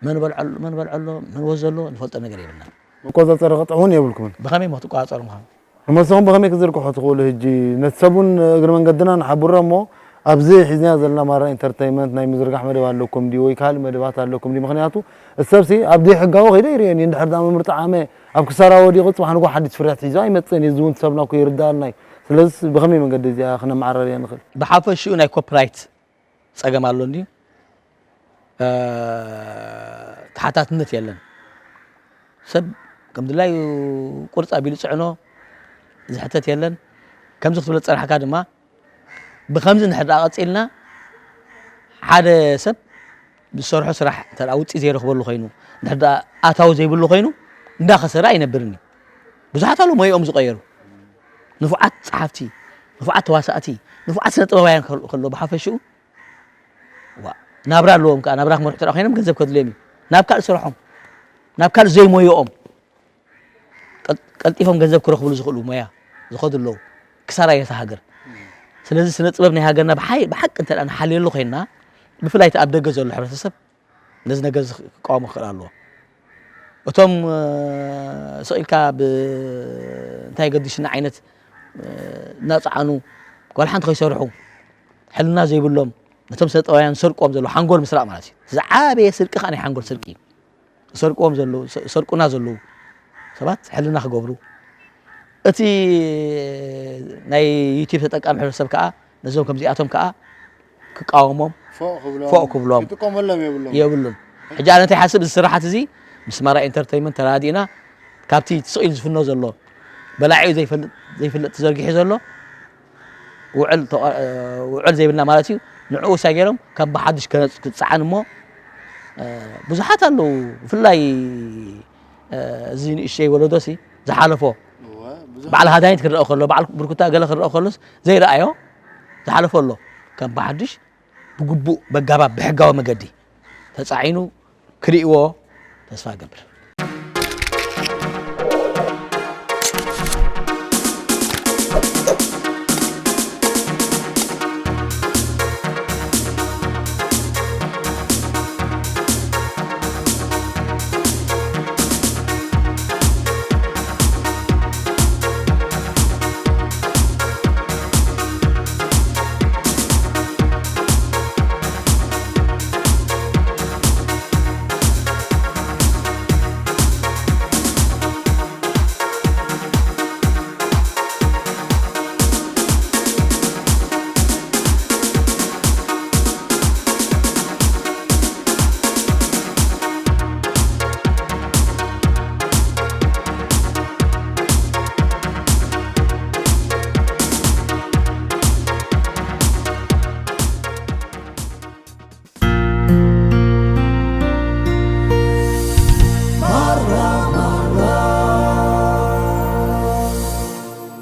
መን በልዐ-፣ መን በልዐ ኣሎ፣ መን ወዘ ኣሎ፣ ንፈልጦ ነገር የብልናን። መቆጻጸሪ ቅጥዒ እውን የብልኩምን? ብኸመይ እሞ ክትቆጻጸሩ ምዃኑ? ንመሰኹም ብኸመይ ክትዝርግሑ ትኽእሉ? ሕጂ ነቲ ሰብ እውን እግሪ መንገድና ንሓብሮ እሞ፣ ኣብዚ ሒዝና ዘለና ማራ ኢንተርተይመንት ናይ ምዝርጋሕ መደብ ኣለኩም ድዩ ወይ ካልእ መደባት ኣለኩም ድዩ? ምኽንያቱ እቲ ሰብሲ ኣብ ዘይሕጋዊ ከይደ ይርእየኒ፣ እንድሕር ደኣ ምምርጣ ዓመ ኣብ ክሳራ ወዲቑ ጽባሕ ንግሆ ሓዲሽ ፍርያት ሒዙ ኣይመጽእን እዩ። እዚ እውን ሰብና እኮ ይርድኣና እዩ። ስለዚ ብኸመይ መንገዲ እዚኣ ክነመዓራርያ ንኽእል? ብሓፈሽኡ ናይ ኮፒራይት ጸገም ኣሎ እንድዩ። እ፣ ተሓታትነት የለን። ሰብ ከም ድላዩ ቁርጽ ኣቢሉ ጽዕኖ ዝሕተት የለን። ከምዚ ክትብሎ ዝጸናሕካ ድማ ብኸምዚ እንድሕር ደኣ ቀጺልና፣ ሓደ ሰብ ዝሰርሖ ስራሕ እንተ ደኣ ውጽኢት ዘይረኽበሉ ኮይኑ፣ እንድሕር ደኣ ኣታዊ ዘይብሉ ኮይኑ፣ እንዳኸሰረ ኣይነብርን እዩ። ብዙሓት ኣለዉ ሞያኦም ዝቐየሩ። ንፉዓት ጸሓፍቲ፣ ንፉዓት ተዋሳእቲ፣ ንፉዓት ስነ ጥበባውያን ከል-፣ ከለዉ ብሓፈሽኡ፣ ዋ፣ ናብራ ኣለዎም ከኣ፣ ናብራ ክመርሑ እንተ ደኣ ኮይኖም ገንዘብ ከድልዮም እዩ። ናብ ካልእ ስርሖም፣ ናብ ካልእ ዘይሞያኦም ቀል-፣ ቀልጢፎም ገንዘብ ክረኽብሉ ዝኽእሉ ሞያ ዝኸዱ ኣለዉ። ክሳራ እያ እታ ሃገር። ስለዚ ስነ ጥበብ ናይ ሃገርና ብሓይ-፣ ብሓቂ እንተ ደኣ ንሓልየሉ ኮይንና፣ ብፍላይ እቲ ኣብ ደገ ዘሎ ሕብረተሰብ ነዚ ነገር እዚ ክቃወሞ ክኽእል ኣለዎ። እቶም፣ እ፣ ስቕ ኢልካ ብ-፣ እንታይ ገዲሽና ዓይነት፣ እ፣ እናጸዓኑ ጓል ሓንቲ ከይሰርሑ ሕልና ዘይብሎም ነቶም ስነ ጥበባውያን ዝሰርቅዎም ዘለዉ ሓንጎል ምስራቕ ማለት እዩ። ዝዓበየ ስርቂ ከኣ ናይ ሓንጎል ስርቂ እዩ። ዝሰርቅዎም ዘለዉ ዝሰርቁና ዘለዉ ሰባት ሕልና ክገብሩ፣ እቲ ናይ ዩቲብ ተጠቃሚ ሕብረተሰብ ከዓ ነዞም ከምዚኣቶም ከዓ ክቃወሞም ፎቕ ክብሎም ፎቕ ክብሎም ክጥቀመሎም የብሎም። የብሉን። ሕጂ ኣነ እንታይ ሓስብ፣ እዚ ስራሓት እዚ ምስ ማራ ኢንተርተይመንት ተራዲእና ካብቲ ስቕ ኢሉ ዝፍኖ ዘሎ በላዒኡ ዘይፈልጥ ዘይፍለጥ ተዘርጊሑ ዘሎ ውዕል ተቐ- ውዕል ዘይብልና ማለት እዩ። ንዕኡ ሳይ ገይሮም ካብ ብሓድሽ ከነፅ- ክፀዓን እሞ ብዙሓት ኣለዉ። ብፍላይ እዚ ንእሽተይ ወለዶሲ ዝሓለፎ እወ፣ ብዙሕ በዓል ሃዳይት ክረአ ከሎ በዓል ብርኩታ ገለ ክረአ ከሎስ ዘይረኣዮ ዝሓለፎ ኣሎ። ከም ብሓድሽ ብግቡእ በጋባብ ብሕጋዊ መገዲ ተፃዒኑ ክርእይዎ ተስፋ እገብር።